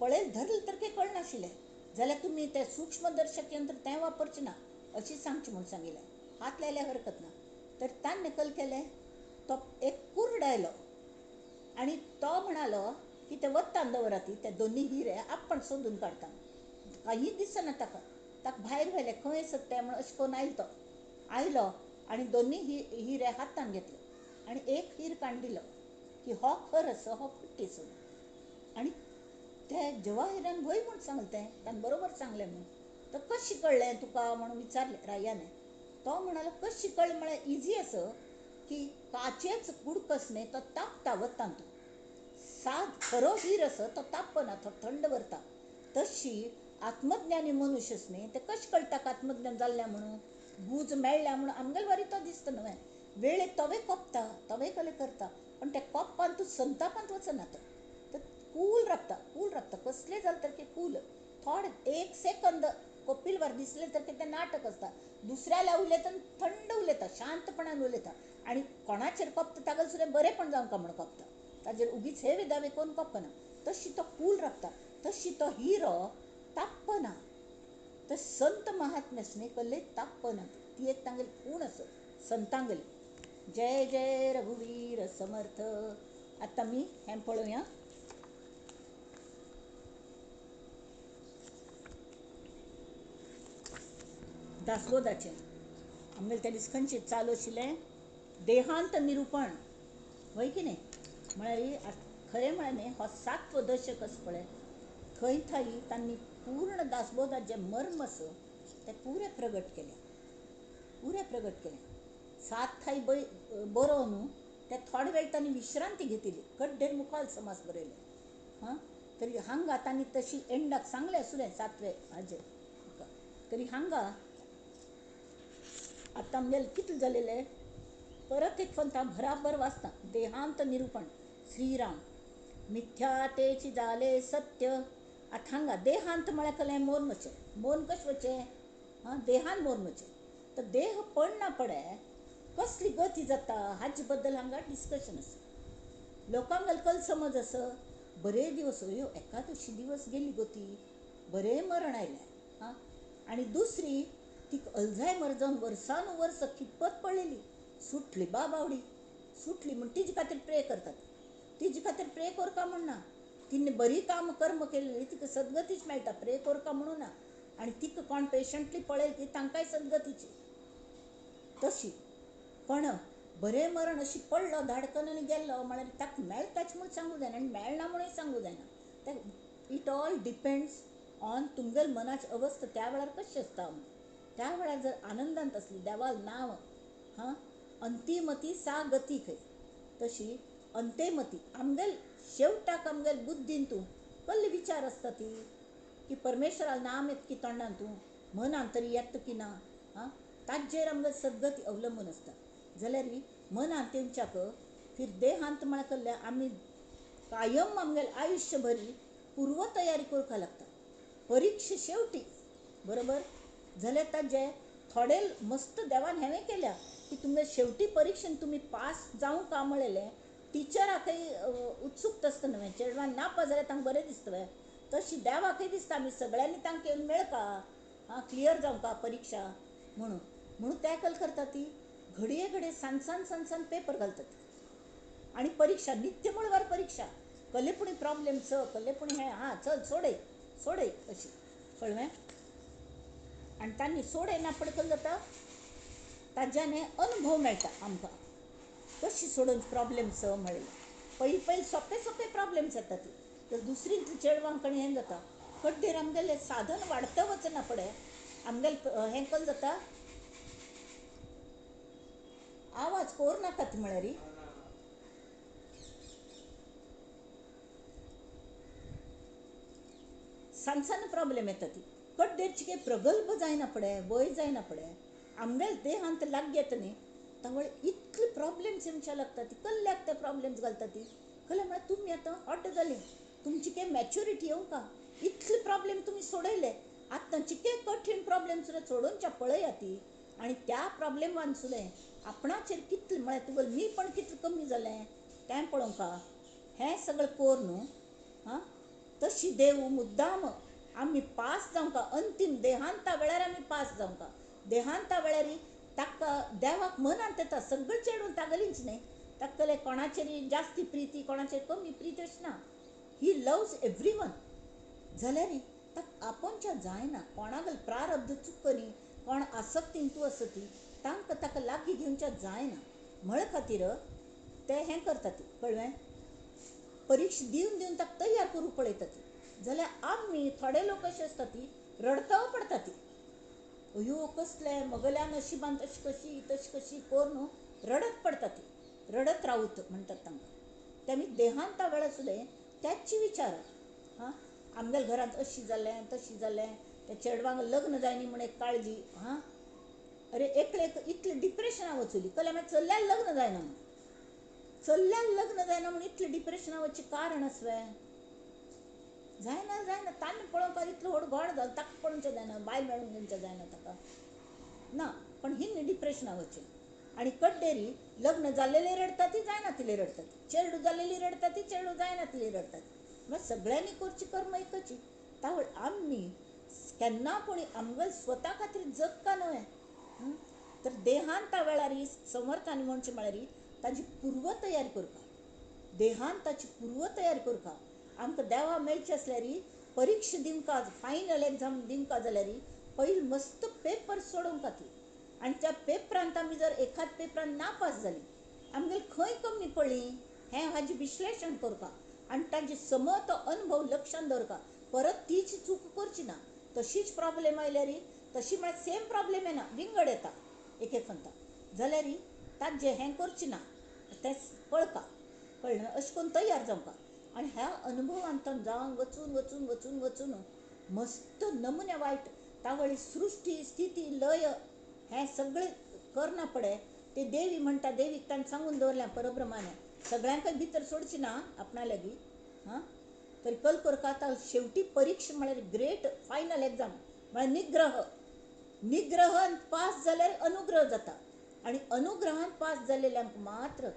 पळय धरलें तर काही कळनाशिल्लें. जाल्यार तुमी तें सूक्ष्मदर्शक यंत्र तें वापरचें ना अशें सांगचें म्हूण सांगिल्लें, हात लायल्यार हरकत ना. तर ताणें कल केलें, तो एक कुर्ड आयलो आनी तो म्हणालो की ते वत्तान दवरात ते दोनी हिरे आपण सोदून काडटा. कांय दिसना ताका, ताका भायर व्हेलें, खंय आसत तें म्हूण अशें करून आयलो तो, आयलो आनी दोनी हिरे हातान घेतले आनी एक हीर काडून दिलो की हो खर आसा, हो फट्टी आसा. आनी ते जवाहिरान भंय म्हूण सांगलें तें, ताणें बरोबर सांगलें म्हूण. तर कशें कळ्ळें तुका म्हणून विचारलें रायाने. तो म्हणालो कशें कळ्ळें म्हळ्यार इजी आसा की काचेच कुडकस न्हय तो तापता वतान, तो साद खरो हीर आसा तो तापना, तो थंड व्हरता. तशी आत्मज्ञानी मनुष्य न्ही ते कशें कळटा आत्मज्ञान जाल्लें म्हणून, गुज मेळ्ळ्या म्हणून आमगेले वारी तो दिसता न्हय. वेळेक तोवे कोपता, तोवे कले करता, पण त्या कोपान तूं संतापांत वचना, तो तर कूल रावता, कूल रावता. कसलें जालें तर कूल, थोडे एक सेकंद कोपिलवार दिसलें तर तें नाटक आसता. दुसऱ्याला उलयता थंड उलयता, शांतपणान उलयता, आनी कोणाचेर कोपता ताका सुद्दां बरेंपण जावंका म्हूण कोपता, ताजेर उगीच हे विदावे कोण कोपना. तशी तो कूल रावता, तशी तो हिरो तापना. तर संत महात्म्यास न्ही कल्ले तापना, ती एक तांगेली खूण आसा संतांगेली. जय जय रघुवीर समर्थ. आतां आमी हें पळोवया, दासबोधाचें. आमगेलें त्या दीस खंयचें चालू आशिल्लें देहांत निरुपण, हय की न्ही. म्हळ्यार खरें म्हळ्यार न्ही हो 7वो दशक आसा पळय, थंय थंय तांणी पूर्ण दासबोधाचें मर्म आसा तें पुरें प्रगट केलें, पुरें प्रगट केलें. 7 थाय बरोवन ते थोडे वेळ तांणी विश्रांती घेतिल्ली, गड्डेर मुखाल समास बरयले. हां, तरी हांगा तांणी तशी एंडाक सांगलें आसुलें 7वे हाजेर, तरी हांगा आतां आमगेलें कितलें जालेलें परत एक पंथा भराभर वाचता. देहांत निरुपण श्रीराम मिथ्या तेची जाले सत्य. आतां हांगा देहांत म्हळ्यार कलें मोन वचें, मोन कशें वचें, हां, देहान मोन वचें. तर देह पडना पडे कसली गती जाता हाजे बद्दल हांगा डिस्कशन आसा. लोकांक कल समज आसा बरे दिवस, अयो एकादशी दिवस गेली गती, बरें मरण आयलें. आनी दुसरी तिका अल्झायमर जावन वर्सान वर्स खितपत पडलेली, सुटली बा बावडी, सुटली म्हूण तिजे खातीर प्रे करतात. तिजे खातीर प्रे करका म्हूण ना, तिणे बरी काम कर्म केलेली तिका सद्गतीच मेळटा, प्रे करका म्हणून ना. आनी तिका कोण पेशंटली पळयली की तांकांय सद्गतीची तशी. पण बरें मरण अशी पडलो धाडकन आनी गेल्लो म्हळ्यार ताका मेळटाच म्हूण सांगूं जायना आनी मेळना म्हणूय सांगूं जायना. ते it all depends on तुमगेल मनाची अवस्था त्या वेळार कशी आसता. त्या वेळार जर आनंदांत आसली देवाल नांव हां अंतिमती सा गती खंय तशी अंतेमती आमगेल शेवटाक आमगेल बुद्दीन तूं कसले विचार आसता ती की परमेश्वरा नाम येत की तोंडान तूं मनान तरी येता की ना हां ताजेर आमगेल सद्गती अवलंबून आसता. जाल्यार मनान तेंच्याक फिर देहांत म्हळ्यार कसलें आमी कायम आमगेल आयुश्य भरी पूर्व तयारी करपाक लागता. परिक्षा शेवटी बरोबर जाल्यार ताजे थोडे मस्त देवान हेंवें केल्या की तुमगे शेवटी परिक्षेन तुमी पास जावंक का म्हळेलें टिचराकय उत्सुकता आसता न्हय, चेडवान नापास जाल्यार तांकां बरें दिसता तशी देवाकय दिसता आमी सगळ्यांनी तांकां येवन मेळका आं क्लियर जावंका परिक्षा म्हणून. म्हणून ते कल करता ती घडये घडये सान सान सान पेपर घालतात आनी परिक्षा नित्य म्हळ्यार परिक्षा कल्ले पुणी प्रॉब्लेम स कल्ले पुणी हें हां चल सोडय सोडय अशी कळ्ळें. आनी तांणी सोडयना पळय कशें जाता ताज्यान अनुभव मेळटा आमकां कशी सोडोवची प्रॉब्लेम स म्हळ्यार. पयलीं पयलीं सोंपे सोंपे प्रॉब्लेम्स येता ती तर दुसरी चेडवांक आनी हें जाता कड्डेर आमगेलें साधन वाडता वचना पळय आमगेलें हें कशें जाता आवाज कोर नाकात म्हळ्यार सान सान प्रॉब्लेम येता ती कड्डेर चिके प्रगल्भ जायना पळय वय जायना पळय आमगेल देहांत लागीं येता न्ही तावळ इतले प्रॉब्लेम्स येवच्या लागता ती कल्ल्याक ते प्रॉब्लेम्स घालता ती कल्ले म्हळ्यार तुमी आतां हॉट जाली तुमची काय मॅच्युरिटी येवंका इतले प्रॉब्लेम तुमी सोडयले आतां चिके कठीण प्रॉब्लेम सुद्दां सोडोवच्या पळया ती. आनी त्या प्रॉब्लेमान सुद्दां आपणाचेर कितलें म्हळ्यार तुगेलें मी पण कितलें कमी जालें तें पळोवंका हें सगळें कोर न्हू हां तशी देव मुद्दाम आमी पास जावंका अंतीम देहांता वेळार आमी पास जावंका. देहांता वेळार ताका देवाक मनांत येता सगळें चेडून तागेलीच न्ही ताकले कोणाचेर जास्ती प्रिती कोणाचेर कमी प्रीती अशें ना, ही लव्स एवरी वन. जाल्यार ताका आपोवच्या जायना कोणागेल प्रारब्ध चुकनी कोण आसक्तीन तूं आसती तांकां ताका लागीं घेवच्या जायना म्हळ खातीर ते हें करता ती कळ्ळें परिक्षा दिवन दिवन ताका तयार करूंक पळयता ती. जाल्यार आमी थोडे लोक अशे आसता ती रडता पडटा ती अयो कसलें मगल्या नशिबान तशी कशी तशी कशी करून रडत पडटा ती रडत रावत म्हणटात तांकां. तेमी देहांता वेळार सुद्दां त्याची विचार हां आमगेल्या घरांत अशी जालें तशी जालें त्या चेडवांक लग्न जायनी म्हूण एक काळजी हां अरे एकले इतलें डिप्रेशना वचली कल्ले मागीर चल्यार लग्न जायना म्हूण चल्यार लग्न जायना म्हूण इतलें डिप्रेशना वचचें कारण आसलें जायना जायना तांणी पळोवपाक इतलो व्हड गोड जालो ताका पळोवचें जायना बायल मेळूंक दिवचें जायना ताका ना पण ही डिप्रेशना वचचें. आनी कड्डेरी लग्न जाल्लेले रडटा ती जायना तिले रडटा ती चेडू जाल्लेली रडटा ती चेडू जायना तिले रडटा ती मागीर सगळ्यांनी करची कर्म एकची. तावळ आमी केन्ना कोणी आमगेल स्वता खातीर जगता न्हय तर देहांता वेळार समर्थान म्हणचें म्हळ्यार ताजी पूर्व तयारी करपा देहान ताची पूर्व तयारी करपा. आमकां देवा मेळचें आसल्यार परिक्षा दिवंका फायनल एग्जाम दिवंका जाल्यार पयलीं मस्त पेपर सोडोवंक ती आनी त्या पेपरांत आमी जर एखाद पेपरान नापास जाली आमगेली खंय कमी पडली हें हाजें विश्लेशण करपा आनी ताजे सम तो अनुभव लक्षांत दवरपा परत तीच चूक करची ना. तशीच प्रॉब्लेम आयल्यार तशी म्हळ्यार सेम प्रॉब्लेम येना विंगड येता एक एक अंता जाल्यार ताजें हें करचें ना तें पळपा कळ्ळें अशें करून तयार जावपा. आनी ह्या अनुभवांतल्यान जावन वचून वचून वचून वचून मस्त नमुने वायट तावळी सृश्टी स्थिती लय हें सगळें करना पडे ते देवी म्हणटा देवीक ताणें सांगून दवरलें परब्रह्माने सगळ्यांकय भितर सोडची ना आपणा लागीं हां तरी कल करका आतां शेवटी परिक्षा म्हळ्यार ग्रेट फायनल एग्जाम म्हळ्यार निग्रह निग्रहान पास जाल्यार अनुग्रह जाता आनी अनुग्रहान पास जाल्ल्यांक मात्र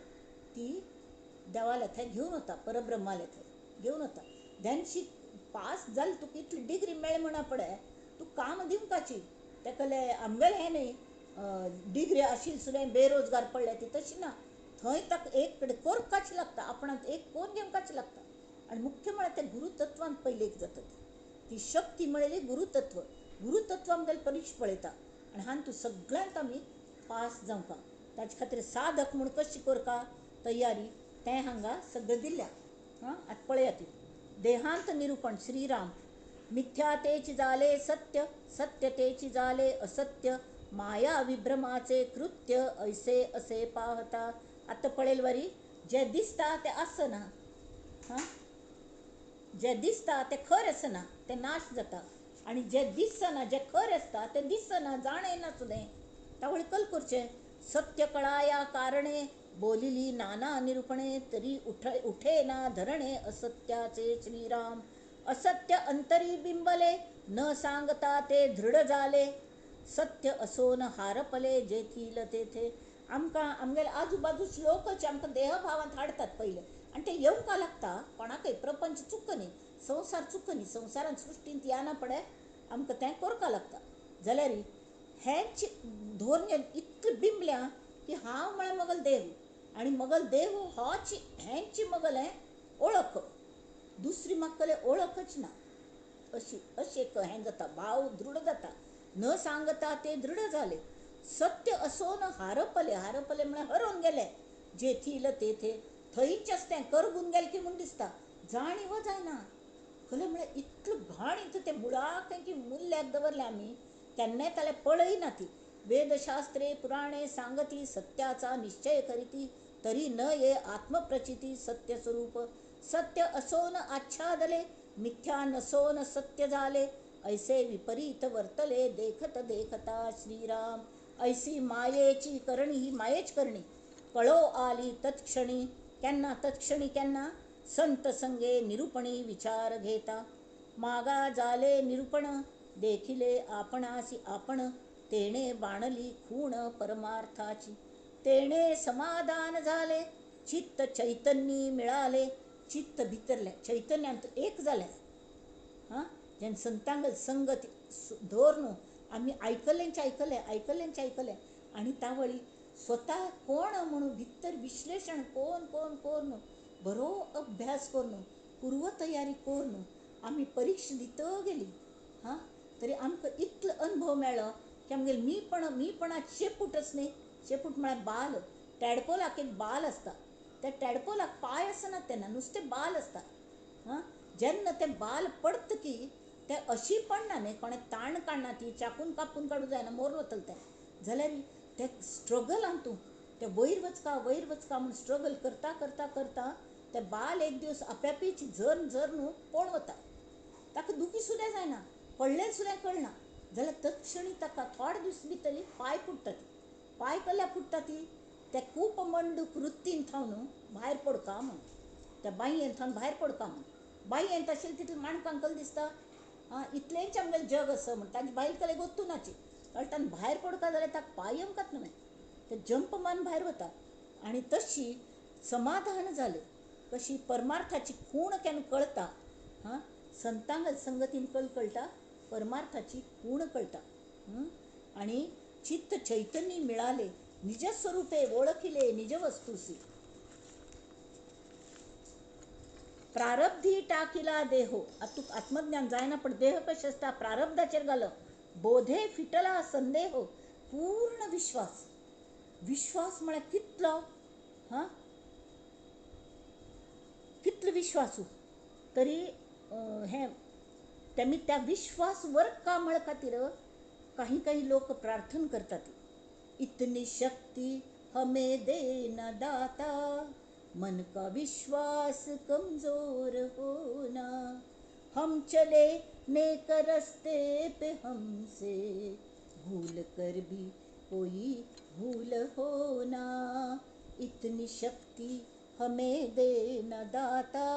ती देवाल्या थंय घेवन वता परब्रह्माल्या थंय घेवन वता. देनशी पास जाली तुका इतली डिग्री मेळ्ळी म्हणा पळय तूं काम दिवपाची तेकले आमगेलें हें न्ही डिग्री आशिल्ली सुद्दां बेरोजगार पडल्या ती तशी ना. थंय ताका एक कडेन करपाचें लागता, आपणाक एक कोन्न घेवपाचें लागता. आनी मुख्य म्हळ्यार तें गुरुतत्वान पयलीं एक जाता, ती शक्ती म्हळेली गुरुतत्व. गुरुतत्व आमगेलें परीक्षा पळयता आनी हांगा तूं सगळ्यांत आमी पास जावंका. ताचे खातीर साधक म्हूण कशी करका तयारी तें हांगा सगळें दिल्या. आं, आतां पळयात ती देहांत निरुपण. श्रीराम मिथ्या तेची जाले सत्य, सत्य तेची जाले असत्य, माया विभ्रमाचे कृत्य ऐसे असे पाहता. आतां पळयल वरी जें दिसता तें आसना. हां, जें दिसता तें खरें आसना, तें नाश जाता. आनी जें दिसना, जें खरें आसता तें दिसना, जाणयना सुद्दां. तावळ कल करचें सत्य कळाया कारणे बोलिली नाना निरूपणे, तरी उठे ना धरणे असत्याचे. श्रीराम असत्य अंतरी बिंबले, न सांगता ते दृढ जाले, सत्य असोन हारपले जेथील तेथे. आमकां आमगेले आजूबाजूच लोकच आमकां देहभावांत हाडटात पयले, आनी ते येवंक लागता कोणाकय. प्रपंच चुक न्ही, संवसार चुक न्ही, संवसारांत सृश्टींत येना पडे आमकां तें करपाक लागता. जाल्यार हेंच धोरण इतलें बिंबल्या की हांव म्हळ्यार मगल देव, आनी मगल देव होच हेंच मगलें ओळख, दुसरी म्हाका ओळखच ना. अशी अशी एक हें जाता, भाव दृढ जाता. न सांगता ते दृढ जाले, सत्य असोन हारपले. हारपले म्हळ्यार हरोवन गेले, जेथील तेथे थंयच आसता तें करगून गेलें की म्हूण दिसता, जाणीव जायना. खरें म्हळ्यार इतलें घाण इतलें तें मुळाक की मुल्याक दवरलें आमी, केन्नाय ताका पळयना ती. वेदशास्त्रे पुराणे सांगती सत्याचा निश्चय करीती, तरी न ये आत्मप्रचिती सत्यस्वरूप. सत्य असोन आच्छादले, मिथ्या नसोन सत्य झाले, ऐसे विपरीत वर्तले देखत देखता. श्रीराम ऐसी मायेची करणी, ही मायेच करणी, कळो आली तत्क्षणी. केन्ना तत्क्षणी केन्ना संत संगे निरूपणी विचार घेता, मागा जाले निरूपण देखिले आपणासी आपण, तेणे बाणली खूण परमार्थाची. तेणे समाधान झाले, चित्त चैतन्य मिळाले. चित्त भितरलें चैतन्यांत एक जालें. हां, जेन्ना संतांगल संगत दवर न्हू आमी आयकल्यांचें आयकलें, आयकल्यांचें आयकलें, आनी तावळी स्वता कोण म्हणून भितर विश्लेशण कोण कोण कोन्न बरो अभ्यास करून पूर्वतयारी करून आमी परिक्षा दित गेली. हां, तरी आमकां इतलो अनुभव मेळ्ळो की आमगेले मीपणा शेपूटच न्ही. शेपूट म्हळ्यार बाल, टॅडपोलाक एक बाल आसता, त्या टॅडपोलाक पांय आसना तेन्ना, नुस्तें बाल आसता. हां, जेन्ना तें बाल पडटा की तें अशी पडना न्ही, कोणें ताण काडना, ती चाकून कापून काडूं जायना, मोरून वतलें तें. जाल्यार तें स्ट्रगलान तूं तें वयर वचका वयर वचका म्हूण स्ट्रगल करता करता करता तें बाल एक दीस आप्यापीच झर झर न्हू पळोवन वता. ताका दुखी सुद्दां जायना, पडलें सुद्दां कळना. जाल्यार तत्क्षणी ताका थोडे दीस भितर पांय फुट्टा ती, पांय कसल्या फुट्टा ती, त्या कूपमंडूक वृत्तीन थावन भायर पडका म्हूण, त्या बांयेन थावन भायर पडका म्हूण. बांयेंत आशिल्लें तितलें माणकांक कसलें दिसता, आं इतलेंच आमगेलें जग आसा म्हूण, तांचे बायल कडेन गोत्तू नाची. कळटा भायर पडका जाल्यार ताका पांय येवंकात न्हय, ते जंप मारून भायर वता. आनी तशी समाधान जालें, कशी परमार्थाची खूण केन्ना कळटा. हां, संतांक संगतीन कल कळटा, परमार्थाची खूण कळटा. आनी चित्त चैतन्य मिळाले, निजस्वरूपे ओळखिले निजवस्तूसी. प्रारब्धी टाकिला देहो. आतां तुका आत्मज्ञान जायना पण देह कशें आसता प्रारब्धाचेर घालप. बोधे फिटला संदेह, पूर्ण विश्वास. विश्वास म्हळ्यार कितलो, हां कितलो विश्वासू तरी हें तेमी त्या विश्वास वरका म्हळ खातीर काही काही लोक प्रार्थना करतात. इतनी शक्ती हमें दे न दाता, मन का विश्वास कमजोर होना, हम चले नेक रस्ते पे हमसे भूल कर भी कोई भूल होना, इतनी शक्ति हमें दे न दाता,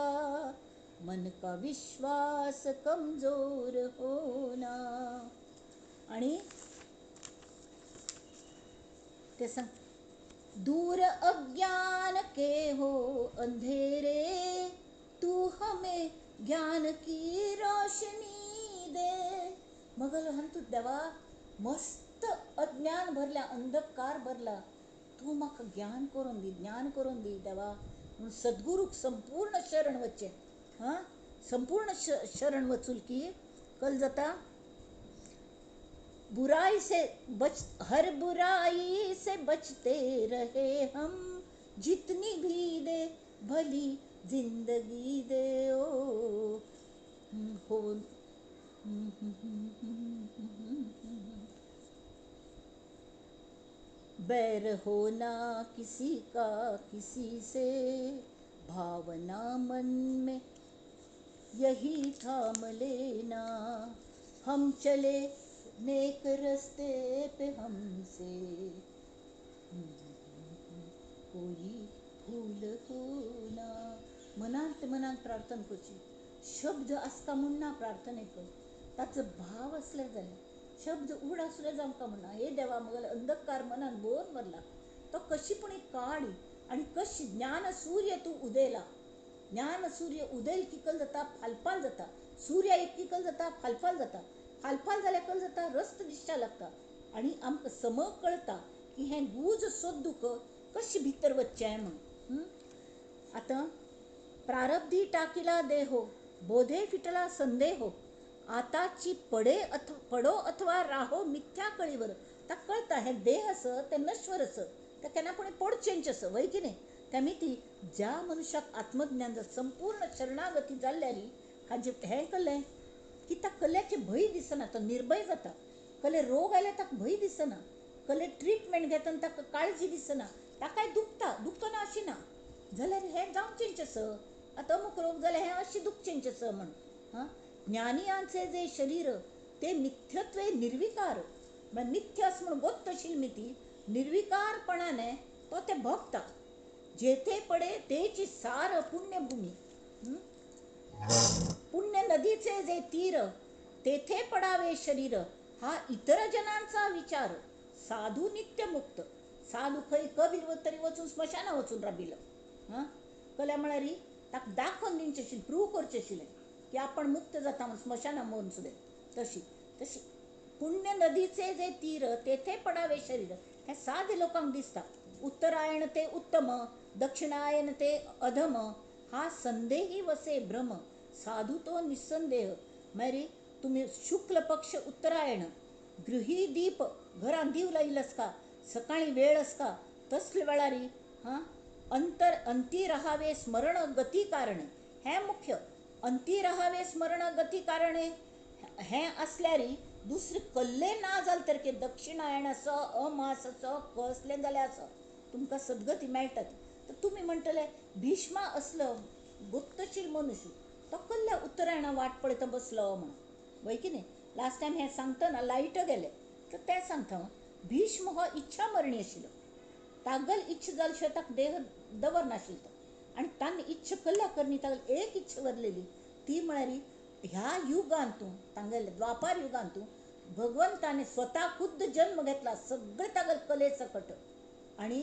मन का विश्वास कमजोर होना. आणि ते सांग, दूर अज्ञान के हो अंधेरे, तू हमें ज्ञान की रोशनी दे, मगल हंतू देवा मस्त अज्ञान भरल्या, अंधकार भरला, तूं म्हाका ज्ञान करून दी, ज्ञान करून दी देवा. म्हणून सद्गुरूक संपूर्ण शरण वचचें. हां, संपूर्ण शरण वचूल की कल जाता. बुराई से बच, हर बुराई से बचते रहे हम, जितनी भी दे भली जिंदगी दे ओ हो. बैर होना किसी का किसी से, भावना मन में यही थाम लेना, हम चले नेक रस्ते पे हमसे कोई भूल हो ना. मनांत मनांत प्रार्थना करची. शब्द आसता म्हूण ना प्रार्थनेक, ताचो भाव आसल्यार जालें. शब्द उड आसले जावंक म्हणना. हे देवा म्हगेलो अंधकार मनान भरून भरला, तो कशी पूण काड आनी कशी ज्ञान सूर्य तूं उदयला. ज्ञान सूर्य उदयल की कल जाता, फालफाल जाता. सूर्य एक की कल जाता, फालफाल जाता. फालफाल जाल्यार कल जाता, रस्त दिसच्या लागता आनी आमकां सम कळटा की हें गूज सोदूक कशें भितर वचचें म्हूण. आतां प्रारब्धी टाकिला देहो, बोधे फिटला संदेहो, आताची पडे पडो अथवा राहो मिथ्या कळीवर. ताका कळटा हें देह आसा तें नश्वर आसा, तें केन्ना पूण पडचेंच आसा, वय की न्ही. त्या ती ज्या मनुष्याक आत्मज्ञान संपूर्ण शरणागती जाल्ल्यारी हाजें हें कळ्ळें की ताका कल्याचें भंय दिसना, तो निर्भय जाता. कले रोग आयल्यार ताका भंय दिसना, कले ट्रिटमेंट घेतना ताका काळजी दिसना, ताकाय दुखता, दुखना अशी ना जाल्यार हें जावचेंच आसा, आतां अमूक रोग जाल्यार हें अशें दुखचेंच आसा म्हण. हां, ज्ञानियांचे जे शरीर ते मिथ्यत्वे निर्विकार, म्हळ्यार मिथ्य आसा म्हूण गोत्तशील मिती निर्विकारपणाने तो ते भोगता. जेथे पडे तेची सार पुण्यभूमी, पुण्य नदीचे जे तीर तेथे पडावे शरीर, हा इतर जनांचा विचार. साधू नित्यमुक्त, साधू खंय कबीर तरी वचून स्मशाना वचून राबिलो. हां, कल्या म्हळ्यार ताका दाखोवन दिवचें आशिल्लें, प्रूव करचें आशिल्लें की आपण मुक्त जाता म्हूण स्मशाना मरून सुद्दां. तशी तशी पुण्य नदीचे जे तीर तेथे पडावे शरीर हें साधे लोकांक दिसता. उत्तरायण ते उत्तम, दक्षिणायन ते अधम, हा संदेही वसे भ्रम, साधू तो निसंदेह. मागीर तुमी शुक्ल पक्ष उत्तरायण, गृही दीप घरान दीव लायिल्लो आसता, सकाळी वेळ आसता, तसले वेळारी हां अंतर अंती राहावे स्मरण गती कारणे, हें मुख्य. अंती राहावे स्मरण गती कारणे हें आसल्यारी दुसरे कल्ले ना जालें तर की दक्षिणायण आसो, अमास आसो, कसलें जाल्यार आसो, तुमकां सद्गती मेळटा. तर तुमी म्हणटले भीष्मा असलो गुप्तशील मनुष्य तो कल्ल्या उत्तरायणा वाट पळयता बसलो म्हणून, वय की न्ही. लास्ट टायम हें सांगतना लायट गेले तर तें सांगता हांव. भीष्म हो इच्छा मरणी आशिल्लो, तागल इच्छा जाल शिवाय ताका देह दवरनाशिल्लो तो. आनी तांणी इच्छा कल्ल्या करणी तागल एक इच्छा वरलेली ती म्हळ्यार ह्या युगांतू तांगेले द्वापार युगांतू भगवंताने स्वता खुद्द जन्म घेतला सगळे तागल कले सकट, आनी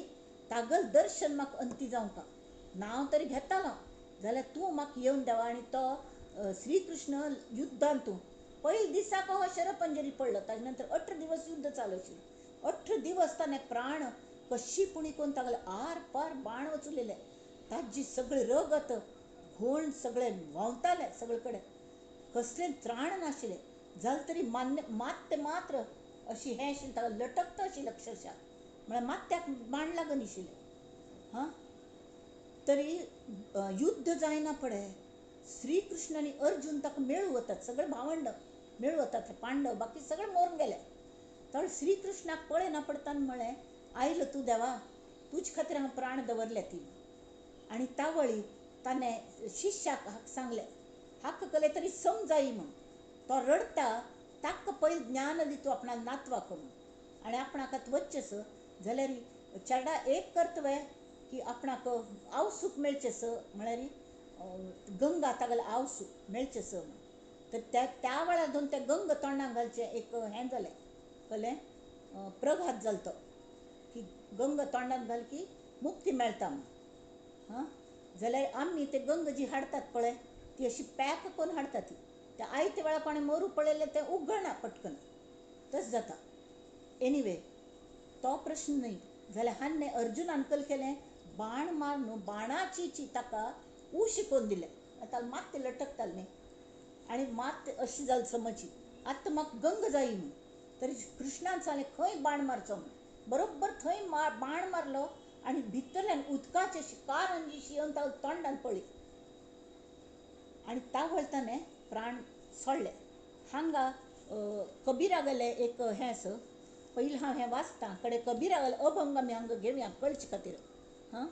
तागल दर्शन म्हाका अंती जावंका नांव तरी घेतालो जाल्यार तूं म्हाका येवन देवा. आनी तो श्रीकृष्ण युद्धांतू पयले दिसाक हो शरपंजरी पडलो, ताजे नंतर 18 दिवस युद्ध चालू आशिल्लें. 18 दिवस ताणें प्राण कशी पुणी करून तागेले आर पार बाण वचुलेले, ताजी सगळे रगत घोण सगळे व्हांवताले सगळे कडेन, कसलें त्राण नाशिल्लें. जालें तरी मान्य मात्य मात्र अशी हें आशिल्लें ताका लटकता आशिल्लें अक्षरशा, म्हळ्यार मात्याक बाण लागनाशिल्लें. हां, तरी युद्ध जायना पडे श्रीकृष्ण आनी अर्जुन ताका मेळूं वतात, सगळे भावंड मेळूं वतात, पांडव बाकी सगळे मरून गेले. तर श्रीकृष्णाक पळयना पडताना म्हळें आयलो तूं देवा, तुज खातीर हांव प्राण दवरले ती. आनी तावळी ताणें शिष्याक हाका सांगलें, हाका कले तरी समजाई म्हूण. तो रडटा ताका पयलीं ज्ञान दी तूं आपणा नातवाक म्हूण, आनी आपणाक आतां वचचें जाल्यार चेडा एक कर्तव्य की आपणाक आवसूक मेळचें म्हळ्यार गंगा तागेलें आवसूक मेळचें म्हूण. तर त्या त्या वेळार धरून तें गंग तोंडाक घालचें एक हें जालें, कळ्ळें, प्रघात जालो तो की गंग तोंडाक घाल की मुक्ती मेळटा म्हूण. हां, जाल्यार आमी ते गंग जी हाडटात पळय ती अशी पॅक करून हाडटात, ती त्या आयते वेळा कोणें मरू पळयलें तें उगडना पटकन, तशें जाता. एनिवे तो प्रश्न न्हय. जाल्यार हान्ने अर्जुनान कल केलें, बाण मार न्हू, बाणाची ताका ऊ शिकोवन दिलें. आतां मात ते लटकतालें न्ही, आनी मात अशी जाली समजी आतां म्हाका गंग जाय म्हूण. तरी कृष्णान सांगलें खंय बाण मारचो म्हूण, बरोबर थंय बाण मारलो आनी भितरल्यान उदकाची अशी कारंजीशी येवन ताका तोंडान पळ्ळी आनी तावळताने प्राण सोडले. हांगा कबीरा गेले एक हें आसा, पयलीं हांव हें वाचतां कडे कबीरा गेले अभंग आमी हांगा घेवया कळचे खातीर. हां,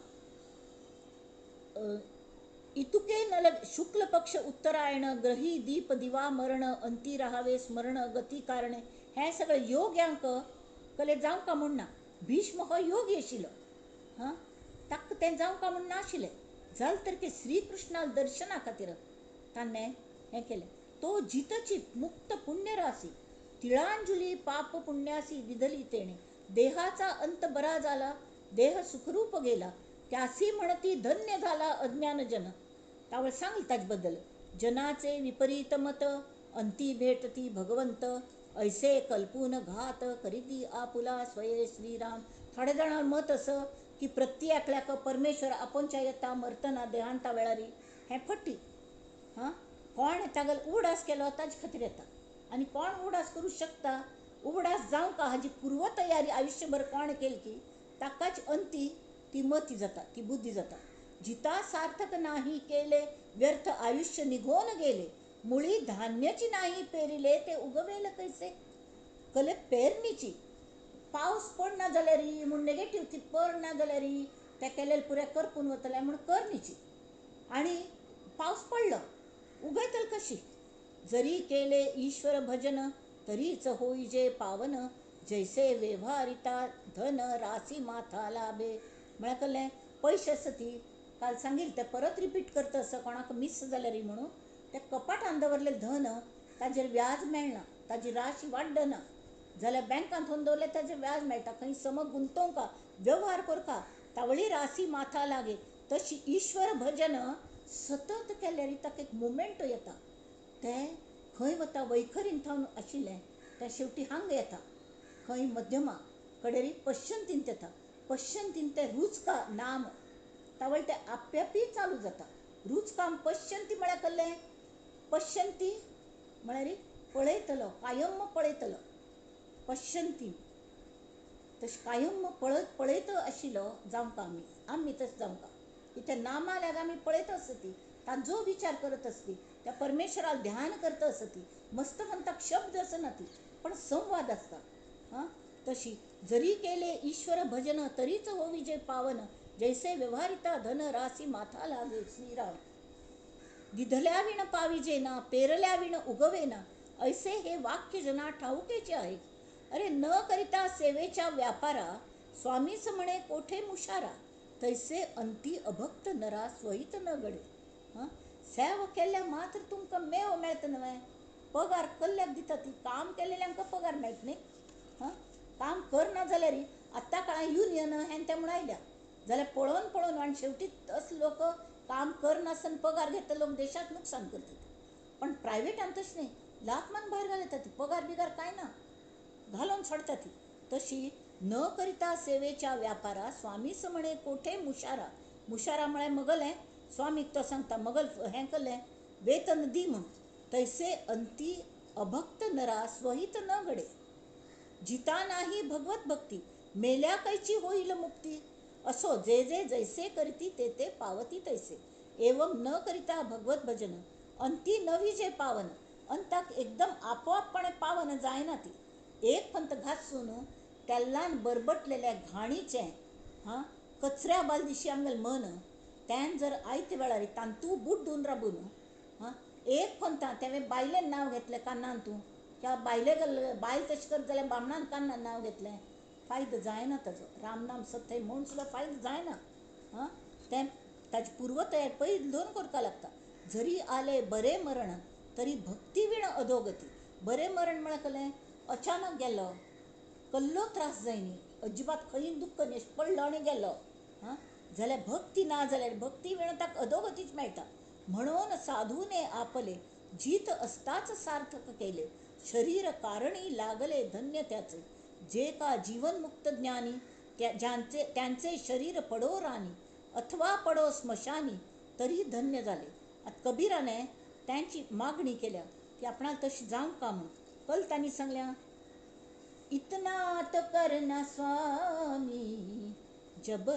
इतुके न शुक्ल पक्ष उत्तरायण ग्रही दीप दिवा मरण अंती राहावे स्मरण गती कारणे, हें सगळें योग्यांक कले जावंक म्हूण ना. भीष्म हो योगी आशिल्लो, हां, ताका तें जावंक म्हूण नाशिल्लें. जालें तर की श्रीकृष्णा दर्शना खातीर ताणें हें केलें. तो जितची मुक्त पुण्यरासी तिळांजुली पाप पुण्यासी विधली तेणे, देहाचा अंत बरा झाला देह सुखरूप गेला, त्यासी म्हणती धन्य झाला अज्ञान जन. तावळ सांगली ताजबद्दल, जनाचे विपरीत मत अंती भेटती भगवंत, ऐसे कल्पून घात करीती आपुला स्वये श्रीराम. थोडे जाणां मत असं की प्रत्येकल्याक परमेश्वर आपोनच्या येता मरतना देहांता वेळारी, हें फटी. हां, कोण तागेलो उगडास केलो ताजे खातीर येता, आनी कोण उगडास करूं शकता, उगडास जावंक हाजी पूर्वतयारी आयुश्यभर कोण केली की ताकाच अंती ती मती जाता, ती बुद्धी जाता. जिता सार्थक नाही केले व्यर्थ आयुष्य निघून गेले, मुळी धान्याची नाही पेरिले ते उगवेल कैसे. कले पेरणीची पावस पडना जाल्यार म्हूण नेगेटीव ती पडना जाल्यार ते केलेले पुरे करपून वतले म्हूण करणीची, आनी पावस पडलो उगयतले कशी. जरी केले ईश्वर भजन तरीच होईजे पावन, जैसे व्यवहारिता धन रासी माथा लाभे. म्हळ्यार कसलें पयशे आसा ती काल सांगिल्लें तें परत रिपीट करता आसा कोणाक मीस जाल्यार म्हणून. तें कपाटान दवरलें धन ताजेर व्याज मेळना, ताजी राशी वाडना. जाल्यार बँकांत थोवन दवरलें ताजेर व्याज मेळटा, खंय सम गुंतवका व्यवहार करका तावळी राशी माथा लागे. तशी ईश्वर भजन सतत केल्यार ताका एक मुमेंट येता, तें खंय वता वैखरीन थावन आशिल्लें तें शेवटी हांगा येता, खंय मध्यमा कडेरी पश्चंतींत येता, पश्चंतीन तें रुचका नाम तावळ तें आप्यापी चालू जाता. रुचकाम पश्चंती म्हळ्यार कसलें, पश्चंती म्हळ्यार पळयतलो, कायम पळयतलो. पश्चंती तशें कायम पळयत पळयत आशिल्लो जावंक आमी आमी तशें जावंक कित्याक नामा लाग आमी पळयत आसती, ताजो विचार करत आसती, त्या परमेश्वराक ध्यान करत आसती. मस्त म्हणटाक शब्द आसना ती पण संवाद आसता. हां, तशी जरी केले ईश्वर भजन तरीच हो विजय पावन, जैसे व्यवहारिता धन रासी माथा लागे श्रीराम. दिधल्या विण पाविजे ना पेरल्या विण उगवे ना, ऐसे हे वाक्य जना ठाऊकेचे आहे. अरे न करिता सेवेच्या व्यापारा स्वामीच म्हणे कोठे मुशारा, तैसे अंती अभक्त नरा स्वहित न घडे. हां, सेवा केल्यार मात्र तुमकां मेव मेळटा न्हय, पगार कल्ल्याक दिता ती, काम केल्ल्यांक पगार मेळटा न्ही. हां, काम करना जाल्यार आतां काळां युनियन हें तें म्हूण आयल्या जाल्यार पळोवन पळोवन आनी शेवटी तसले लोक काम करनासतना पगार घेता, लोक देशाक नुकसान करतात. पण प्रायवेटान तशें न्ही, लाख मान भायर घालता ती, पगार बिगार कांय ना, घालून सोडटा ती. तशी न करिता सेवेच्या व्यापारा स्वामीच म्हणे कोठे मुशारा. मुशारा म्हळ्यार मगलें स्वामीक तो सांगता मगल हें केलें वेतन दी म्हूण. तैसे अंती अभक्त नरा स्वहित न घडे, जिता नाही भगवत भक्ती मेल्या कैची होईल मुक्ती. असो जे जे जैसे करती ते ते पावती तैसे, एवं न करिता भगवत भजन अंती न विजे पावन. अंताक एकदम आपोआपपणे पावन जायना ती, एक पंत घासून तेल्लान बरबटलेल्या घाणीचें हां कचऱ्या बालदिशी आमगेलें मन त्यान जर आयते वेळार तांतू बुड्डून राबून हां एक पंता तेवें बायलेन नांव घेतलें कान्नान तूं किंवा बायले बायल तशें करत जाल्यार बामणान कान्नान नांव घेतलें, फायदो जायना ताजो. रामनाम सत्य म्हूण सुद्दां फायदो जायना. हां, तें ताजी पूर्वतयारी पयलीं दोन करपाक लागता. जरी आले बरें मरण तरी भक्ती विण अधोगती. बरें मरण म्हळ्यार कसलें, अचानक गेलो कल्लो त्रास जायनी, अजिबात खंय दुख्ख न्ही, पडलो आनी गेलो. हां, जाल्यार भक्ती ना जाल्यार भक्ती विण ताका अधोगतीच मेळटा. म्हणून साधूने आपले जीत असताच सार्थक केले, शरीर कारणी लागले धन्य त्याचे. जे का जीवनमुक्त ज्ञानी ज्यांचे त्यांचे शरीर पडो राणी अथवा पडो स्मशानी तरी धन्य झाले. आता कबीराने त्यांची मागणी केल्या की आपणाला तशी जावं का म्हणून. कल त्यांनी सांगल्या, इतना तो करना स्वामी जब,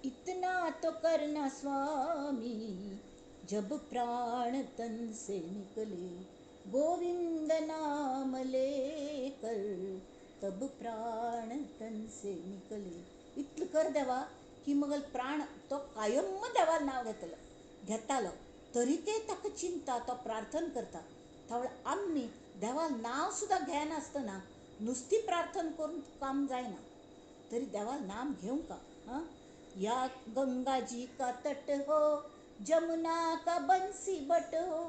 इतना तो करना स्वामी जब प्राण तन से निकले, गोविंद नाम लेकर तब प्राण तन से निकले. इतलं कर देवा की मग प्राण तो कायम देवा नाव घेतलं घेतालो तरी ते ताका चिंता, तो प्रार्थना करता. त्यावेळ आमी देवा नाव सुद्दां घेनासतना नुस्ती प्रार्थना करून काम जायना, तरी देवा नाम घेवंक का. हां, या गंगा जी का तट हो, जमुना का बंसी बट हो,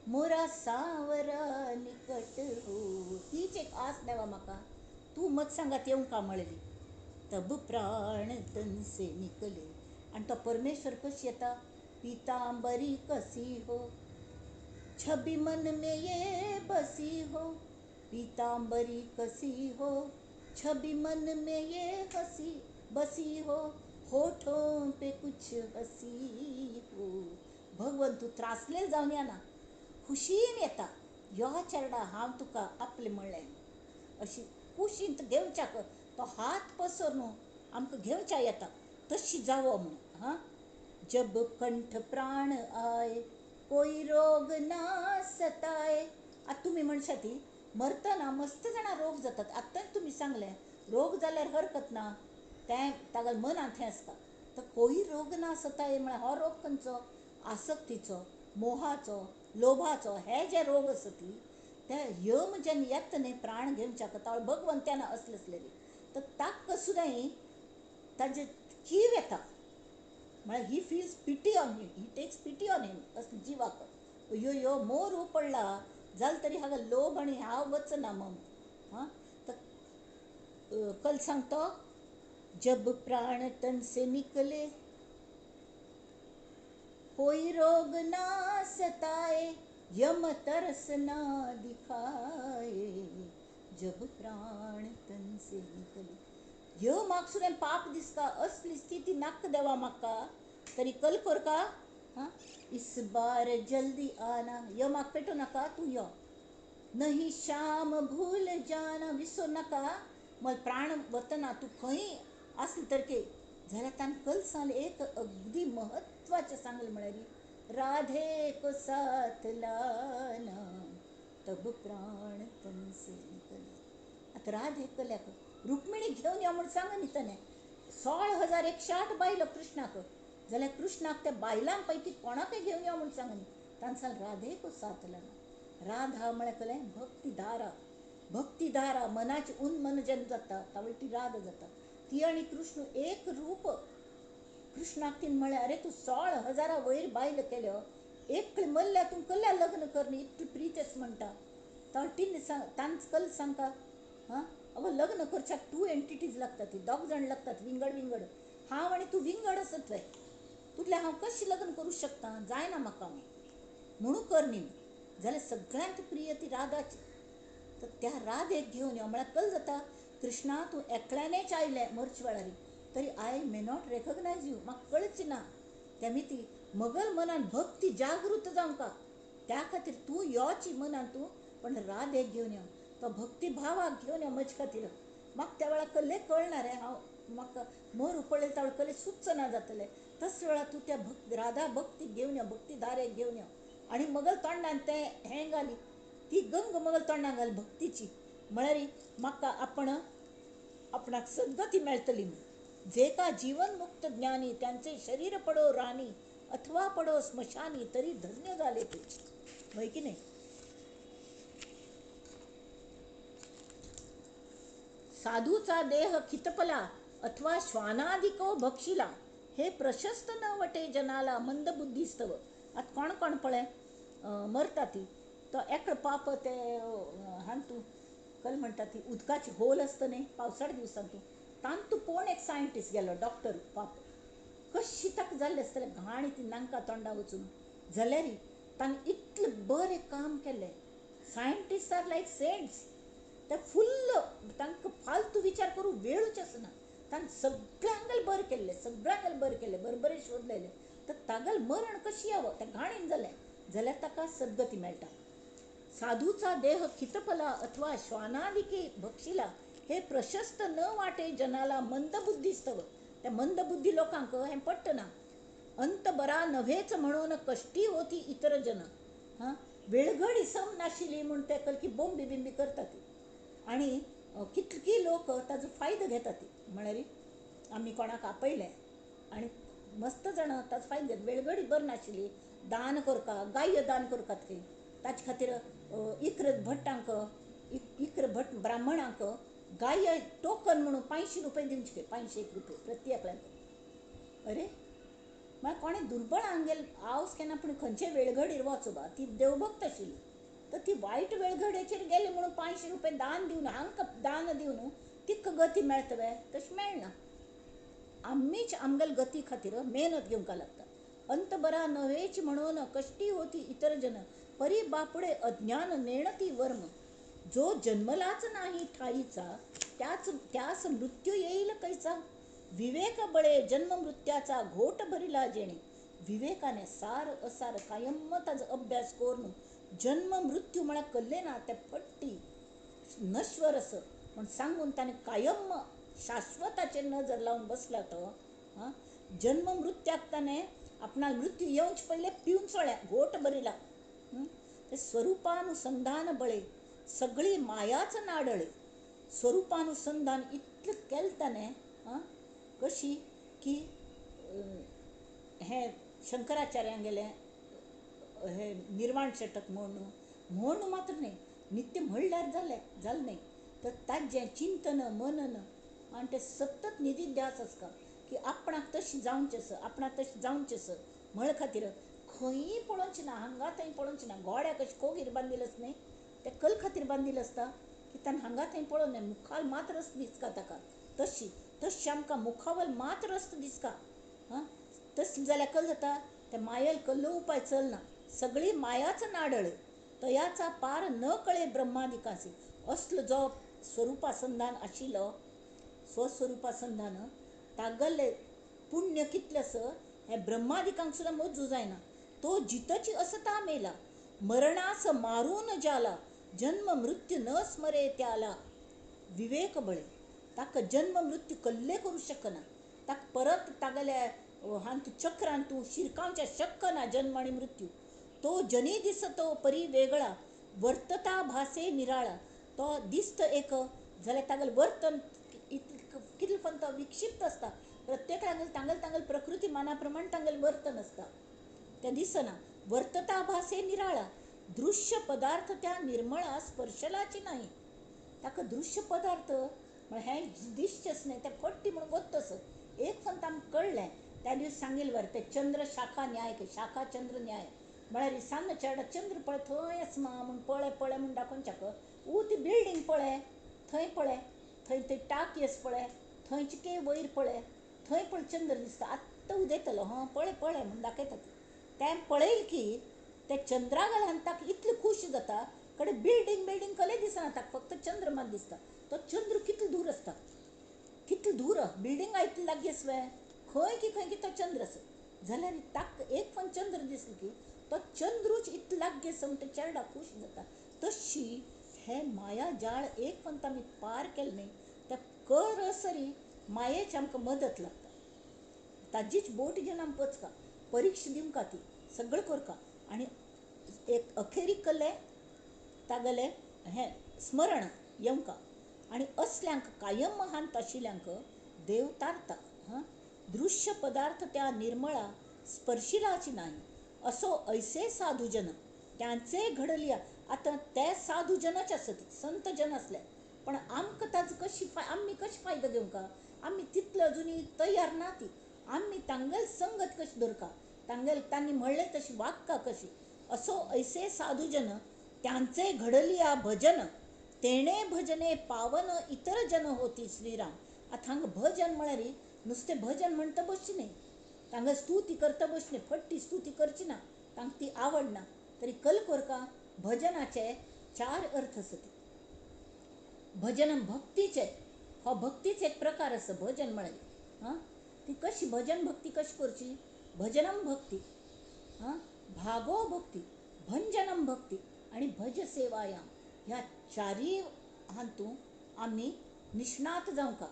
मोरा सावरा निकट हो. तीच एक आस देवा म्हाका, तूं मत सांगात येवंक का म्हणली. तब प्राण तन से निकले. आनी तो परमेश्वर कशी येता, पीतांबरी कसी हो, छबी मन में ये बसी हो, पीतांबरी कसी हो, छबी मन में ये हसी बसी हो, होठों पे कुछ हसी हो. भगवंत तूं त्रासलेल जावन येना, खुशीन येता. यो चेरडा हांव तुका आपलें म्हणलें अशी कुशींत घेवच्याक तो हात पसर न्हू आमकां घेवच्या येता, तशी जावो म्हणून. हां, जब कंठ प्राण आय कोई रोग ना सताय. आतां तुमी म्हणशात ती मरतना मस्त जाणां रोग जातात. आत्तांच तुमी सांगलें रोग जाल्यार हरकत ना, तें तागेल्या मनांत हें आसता. तर कोई रोग ना सताय म्हळ्यार हो रोग खंयचो, आसक्तीचो, मोहाचो, लोभाचो. हे जे रोग आसा ती ते यम जेन्ना येता न्ही प्राण घेवच्याक तावळ भगवंत्यान असले आसलेली तर ताका सुद्दां ताजे कीव येता. म्हळ्यार he feels pity on him, he takes pity on him असले जिवाक. यो यो मोर पडला जालें तरी हांगा लोभ आनी हांव वचना मग. हां, तर कल सांगतो, जब प्राण तन से निकले कोई रोग ना सताए, यम तरस ना दिखाए, जब प्राण तन से निकले. ह्यो म्हाका पाप दिसता असली स्थिती नाका देवा म्हाका, तरी कल करका. हां, इस बार जल्दी आना, यो म्हाका पेटो नाका तूं यो, नहीं श्याम भूल जाना, विसर नाका मग प्राण वतना तूं खंय आसली तरके. जाल्यार ताणें कल सांगलें एक अगदी महत्वाचें सांगलें म्हळ्यार राधे को साथ लाना तब प्राण तन से निकले. आतां राधे कल्याक रुक्मिणी घेवन यो म्हूण सांग न्ही ताणें. 16,108 बायलो कृष्णाक, जाल्यार कृष्णाक त्या बायलां पैकी कोणाकय घेवन यो म्हूण सांग न्ही. ताणें सांगलें राधे को साथ लाना. राधा म्हळ्यार कलें भक्तिधारा, भक्तिधारा मनाची उन्मन जेन्ना जाता तावळ ती राधा जाता. ती आनी कृष्ण एक रूप. कृष्णाक तीन म्हळ्यार अरे तूं 16,000 वयर बायल केल्यो, एक मल्ल्या तूं कल्या लग्न कर न्ही, इतली प्रीतेच म्हणटा. तावळ तीन तांच कल सांगता. हां, अगो लग्न करच्याक 2 एंटिटीज लागतात, ती दोग जाण लागतात विंगड विंगड. हांव आनी तूं विंगड आसत वे, तुगेलें हांव कशें लग्न करूं शकता, जायना म्हाका म्हणून कर न्ही. जाल्यार सगळ्यांत प्रिय ती राधाची. तर त्या राधेक घेवन यो म्हळ्यार कल जाता, कृष्णा तूं एकल्यानेच आयलें मरचे वेळार तरी I may not recognise you, म्हाका कळची ना. तेमी ती मगल मनान भक्ती जागृत जावंक त्या खातीर तूं योची मनान तूं, पण राधेक घेवन यो, तो भक्ती भावाक घेवन यो म्हजे खातीर. म्हाका त्या वेळार कल्ले कळना रे, हांव म्हाका मोर उपडले त्या वेळार कल्ले सुचना जातलें. तस वेळार तूं त्या भक्ती राधा भक्तीक घेवन यो, भक्ती धारेक घेवन यो. आनी मगल तोंडान तें हें घाली, ती गंग मगल तोंडान घाली भक्तीची, म्हळ्यार म्हाका आपण आपणाक सद्गती मेळटली म्हूण. जे का जीवनमुक्त ज्ञानी त्यांचे शरीर पडो राणी अथवा पडो स्मशानी तरी धन्य झाले ते. होय की नाही. साधूचा देह खितपला अथवा श्वानादिको भक्षिला हे प्रशस्त न वटे जनाला मंदबुद्धिस्तव. आतां कोण कोण पळय मरता ती तो एकलो पाप ते हांतू कल म्हणटा ती उदकाची होल आसता न्ही पावसाळ दिवसांतू, तांतू कोण एक सायंटिस्ट गेलो डॉक्टर पाप, कशी ताका जाल्लें आसतलें घाण ती नांका तोंडा वचून जाल्यार तांकां इतलें बरें काम केलें. Scientist are like saints. ते फुल्ल तांकां फालतू विचार करूं वेळूच आसना. तांकां सगळ्यांगेल बरें केल्लें, सगळ्यांगेल बरें केल्लें, बरें बरें शोध लायले. तर तागेल मरण कशी यावं त्या घाणीन जालें जाल्यार ताका सद्गती मेळटा. साधूचा देह खितपला अथवा श्वानादिकी भक्षिला हे प्रशस्त न वाटे जनाला मंदबुद्धिस्तव. त्या मंदबुद्धी लोकांक हें पडटना. अंत बरा नव्हेच म्हणून कष्टी होती इतर जन. हां, वेळघडी सम नाशिल्ली म्हूण ते कलकी बोंबी बिंबी करतात आनी कितकी लोक ताजो फायदो घेतात. म्हळ्यार आमी कोणाक आपयलें आनी मस्त जाणां ताजो फायदो घेतात. वेळघडी बरी नाशिल्ली दान करका, गाय दान करतात खंय. ताचे खातीर इक्र भट्टांक, इक्र भट ब्राह्मणांक गाय टोकन म्हणून 500 रुपये दिवचे, 501 रुपये प्रति एकल्यांक. अरे म्हळ्यार कोणें दुर्बळ आंगेल आवस केन्ना पूण खंयचे वेळघडीर वचो बा, ती देवभक्त आशिल्ली तर ती वायट वेळघडीचेर गेली म्हणून 500 रुपये दान दिवन हांकां दान दिवन तिका गती मेळटा वे? तशें मेळना. आमीच आमगेले गती खातीर मेहनत घेवंक लागता. अंत बरा नव्हेच म्हणून कष्टी होती इतर जन परी बापुडे अज्ञान नेणती वर्म. जो जन्मलाच नाही ठाईचा त्याच त्यास मृत्यू येईल कैसा. विवेक बळे जन्म मृत्याचा घोट भरिला जेणे. विवेकाने सार असार कायम ताजो अभ्यास करून जन्म मृत्यू म्हळ्यार कल्ले ना ते फट्टी नश्वर असं म्हण सांगून ताणें कायम शाश्वताचेर नजर लावन बसला तो. हां, जन्म मृत्याक ताणें आपणा मृत्यू येवचे पयलें पिवन सोळ्या घोट भरिला. ते स्वरूपानुसंधान बळे सगळी मायाच नाडळे. स्वरूपानुसंधान इतलें केलें ताणें. आं, कशी की हें शंकराचार्यांगेलें हें निर्वाण षटक म्हणून म्हूण मात्र न्हय, नित्य म्हणल्यार जालें जालें न्हय, तर ताजें चिंतन मनन आनी तें सतत निधिध्यास आसता की आपणाक तशें जावचें आसा, आपणाक तशें जावचें आसा म्हळ खातीर खंयी पळोवचें ना, हांगा थंय पळोवचें ना. घोड्याक अशें कोगीर बांदिल्लें आसता न्हय, तें कल खातीर बांदिल्लें आसता की ताणें हांगा थंय पळोवं न्हय, मुखार मात रस्तो दिसता ताका. तशी तशें आमकां मुखावल मात रस्तो दिसता. हां, तशें जाल्यार कल जाता ते मायल कल्लो उपाय चलना. सगळी मायाच नाडळे तयाचा पार न कळे ब्रह्मादिकासी. असलो जो स्वरूपासंधान आशिल्लो स्वस्वरूपासंधान तागले पुण्य कितलें आसा हें ब्रह्मादिकांक सुद्दां मोजू जायना. तो जितची असता मेला मरणास मारून जाला जन्म मृत्यू न स्मरे त्याला. विवेक बळे ताका जन्म मृत्यू कल्ले करूं शकना. ताका परत तागेल्या हांतू चक्रान तूं शिरकावचें शकना जन्म आनी मृत्यू. तो जनी दिसतो परी वेगळा वर्तता भासे निराळा. तो दिसत एक जाल्यार तागेलें वर्तन कितलें पण तो विक्षिप्त आसता. प्रत्येकागेल तांगेल तांगेल प्रकृती माना प्रमाण तांगेलें वर्तन आसता तें दिसना. वर्तता भासे निराळा दृश्य पदार्थ त्या निर्मळा स्पर्शलाची नाही. ताका दृश्य पदार्थ म्हळ्यार हें दिसचेंच न्हय, तें फट्टी म्हणून वतस. एक फक्त आमकां कळ्ळें त्या दीस सांगिल्लें बरें तें चंद्र शाखा न्याय, शाखा चंद्र न्याय म्हळ्यार सान्न चेडा चंद्र पळय थंय आसमा म्हूण पळय पळय म्हूण दाखोवच्याक ऊ ती बिल्डींग पळय थंय पळय थंय थंय टाकी आसा पळय थंयचे के वयर पळय थंय पळय चंद्र दिसता आत्तां उदेतलो हां पळय पळय म्हूण दाखयता. तें पळयल की ते चंद्रा घालून ताका इतलें खूश जाता कडेन बिल्डींग बिल्डींग कले दिसना ताका, फक्त चंद्र मात दिसता. तो चंद्र कितलो दूर आसता, कितलो दूर बिल्डिंगा इतले लागीं आसवे खंय की खंय की तो चंद्र आसा. जाल्यार ताका एक पण चंद्र दिसलो की तो चंद्रूच इतलो लागीं आसा म्हूण ते चेरडा खूश जाता. तशी हें माया जाळ एक पण आमी पार केलें न्हय त्या करसरी मायेची आमकां मदत लागता. ताजीच बोट घेवन आमी पचका परिक्षा दिवंका ती सगळें करका आनी एक अखेरीक कल्लें तागेलें हें स्मरण येवंका आनी असल्यांक कायम हांत आशिल्ल्यांक देव तारता. हां, दृश्य पदार्थ त्या निर्मळा स्पर्शिलाची नाही असो ऐसे साधूजन त्यांचे घडलिया. आतां ते साधूजनच आसत, संतजन आसले, पण आमकां ताजो कशी आमी कशी फायदो घेवंका, आमी तितले अजुनूय तयार ना ती. आमी तांगेल संगत कशी दवरका, तांगेल तांणी म्हणलें तशी वागका कशी. असो ऐसे साधूजन त्यांचे घडलिया भजन तेणे भजने पावन इतर जन होती श्रीराम. आतां हांगा भजन म्हळ्यार नुस्तें भजन म्हणटा बसचें न्हय, तांकां स्तुती करता बसली फट्टी स्तुती करची ना, तांकां ती आवडना. तरी कल कोरका भजनाचे 4 अर्थ आसता. भजन भक्तीचे, हो भक्तीच एक प्रकार आसा भजन म्हळ्यार. हां, ती कशी भजन भक्ती कशी करची? भजनम भक्ती, हां, भागो भक्ती, भंजनम भक्ती आनी भज सेवायाम. ह्या चारीय हातूंत आमी निष्णात जावंका.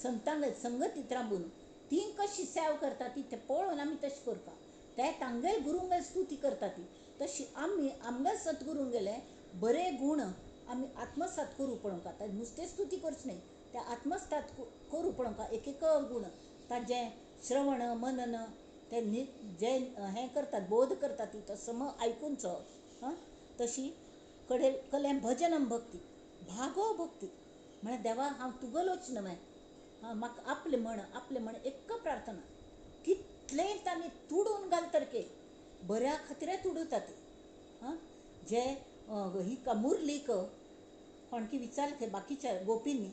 संतांक संगतीत राबून ती कशी सेवा करता ती ते पळोवन आमी तशें करपा. ते तांगेल गुरूंगेल स्तुती करता ती तशी आमी आमगेल सद्गुरूंगेले बरे गूण आमी आत्मसात करूं पळोवंक. आतां नुस्तें स्तुती करची न्हय, ते आत्मसात करूं पळोवंक एक एक गूण ताजें श्रवण मनन ते जे हें करतात बोध करतात ती तो सम आयकुचो. हां, तशी कडेन कलें भजनम भक्ती, भागो भक्ती म्हळ्यार देवा हांव तुगेलोच न्हय, हां, म्हाका आपलें म्हण, आपलें म्हण एक प्रार्थना. कितलेंय तांणी तुडून घालतरके बऱ्या खातीर तुडुता ती. हां, जे हिका मुरलीक कोणकी विचारलें बाकीच्या गोपींनी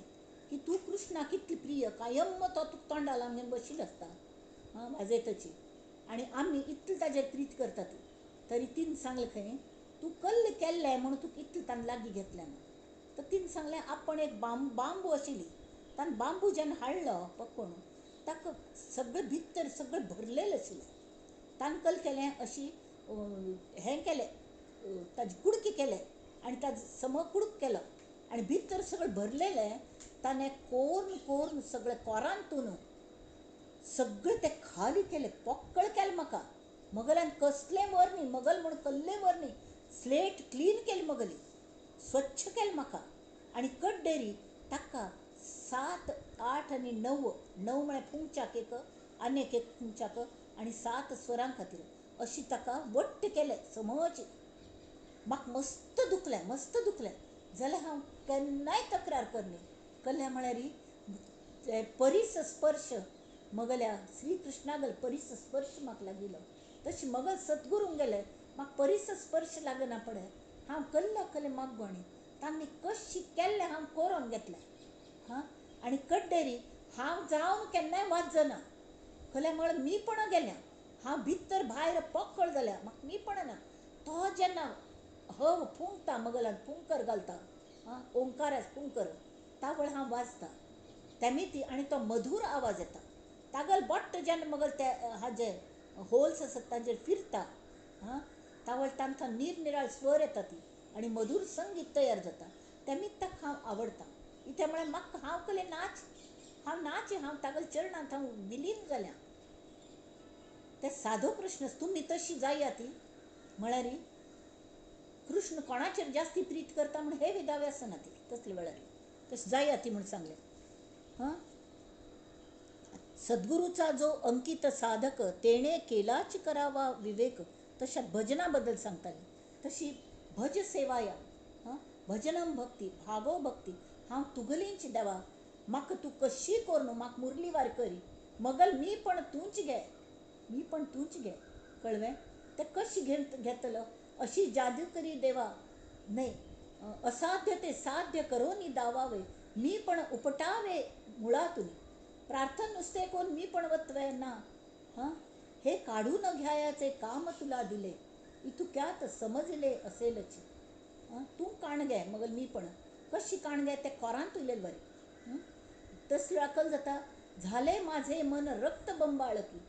की तूं कृष्णा कितली प्रिय, कायम तो तुका तोंडा लावन घेवन बशिल्लो आसता, हां, वाजयतची आनी आमी इतलें ताजेर प्रीत करता ती. तरी तिन सांगलें खंय तूं कल्ल केल्लें म्हणून तुका इतलें ताणें लागीं घेतलें ना. तर तिन सांगलें आपण एक बांबू आशिल्ली, ताणें बांबू जेन्ना हाडलो पकोवन ताका सगळें भितर सगळें भरलेलें आशिल्लें. ताणें कल केलें अशी हें केलें, ताजी कुडकी केले आनी ताजो सम कुडको केलो आनी भितर सगळें भरलेलें. ताणें कोरून कोरून सगळें कोरांतून सगळें तें खाली केलें, पोक्कळ केलें म्हाका. मगल्यान कसलें वर न्ही, मगल म्हूण कसलें वर न्ही, स्लेट क्लीन केली मगली, स्वच्छ केलें म्हाका. आनी कड्डेरी ताका 7, 8 आनी 9, 9 म्हळ्यार फुंकच्याक एक आनी एक एक फुंकच्याक आनी 7 स्वरां खातीर अशी ताका वट्ट केलें समज. म्हाका मस्त दुखलें, मस्त दुखलें जाल्यार हांव केन्नाय तक्रार करनी. कल्ल्या म्हळ्यार परीस स्पर्श मगल्या श्रीकृष्णागल परीस स्पर्श म्हाका लागिल्लो. तशें मगल सद्गुरूंक गेले म्हाका परीस स्पर्श लागना पडे. हांव कल्ला कल्ले मागणी तांणी कशी केल्लें हांव कोरोन घेतलें. हां, आनी कड्डेरी हांव जावन केन्नाय वाजना. कल्या म्हळ्यार मी पण गेल्या, हांव भितर भायर पोकळ जाल्या, म्हाका मी पण ना. तो जेन्ना हव फुंकता मगलान फुंकर घालता, हां, ओंकाराच फुंकर, तावळ हांव वाजता तेमी ती आनी तो मधूर आवाज येता. तागल बोट्ट जेन्ना मगल ते हाजे होल्स आसात तांचेर फिरता, हां, तावळ तांकां निरनिराळ स्वर येता ती आनी मधूर संगीत तयार जाता. तेमी ताका हांव आवडटा. इत्या म्हळ्यार म्हाका हांव कले नाच, हांव नाच, हांव तागल चरणांत हांव विलीन जाल्या. ते सादो प्रश्न तुमी तशी जाया ती म्हळ्यार कृष्ण कोणाचेर जास्ती प्रीत करता म्हण हे विदावे आसना ती तसले वेळार तशें जाया ती म्हूण सांगलें. हां, सद्गुरूचा जो अंकित साधक तेणे केलाच करावा विवेक. तशा भजना बद्दल सांगताले. तशी भज सेवाया, हां, भजनम भक्ती, भागो भक्ती. हांव तुगलींच देवा, म्हाका तूं कशी करून म्हाका मुरली वार करी, मगल मी पण तूंच घे, मी पण तूंच घे. कळवें ते कशी घेतलो अशी जादू करी देवा न्हय, असाध्य ते साध्य करोनी दावावे, मी पण उपटावे मुळातून. प्रार्थना नुसते कोण मी पण वतवे ना. हां, हे काढू न घ्यायाचे काम तुला दिले, इतुक्यात समजले असेलच. हां, तूं काण घे मगल मी पण कशी काण घे ते कोरांत उरलें बरें. तसलो अकल जाता झाले माझे मन रक्त बंबाळकी.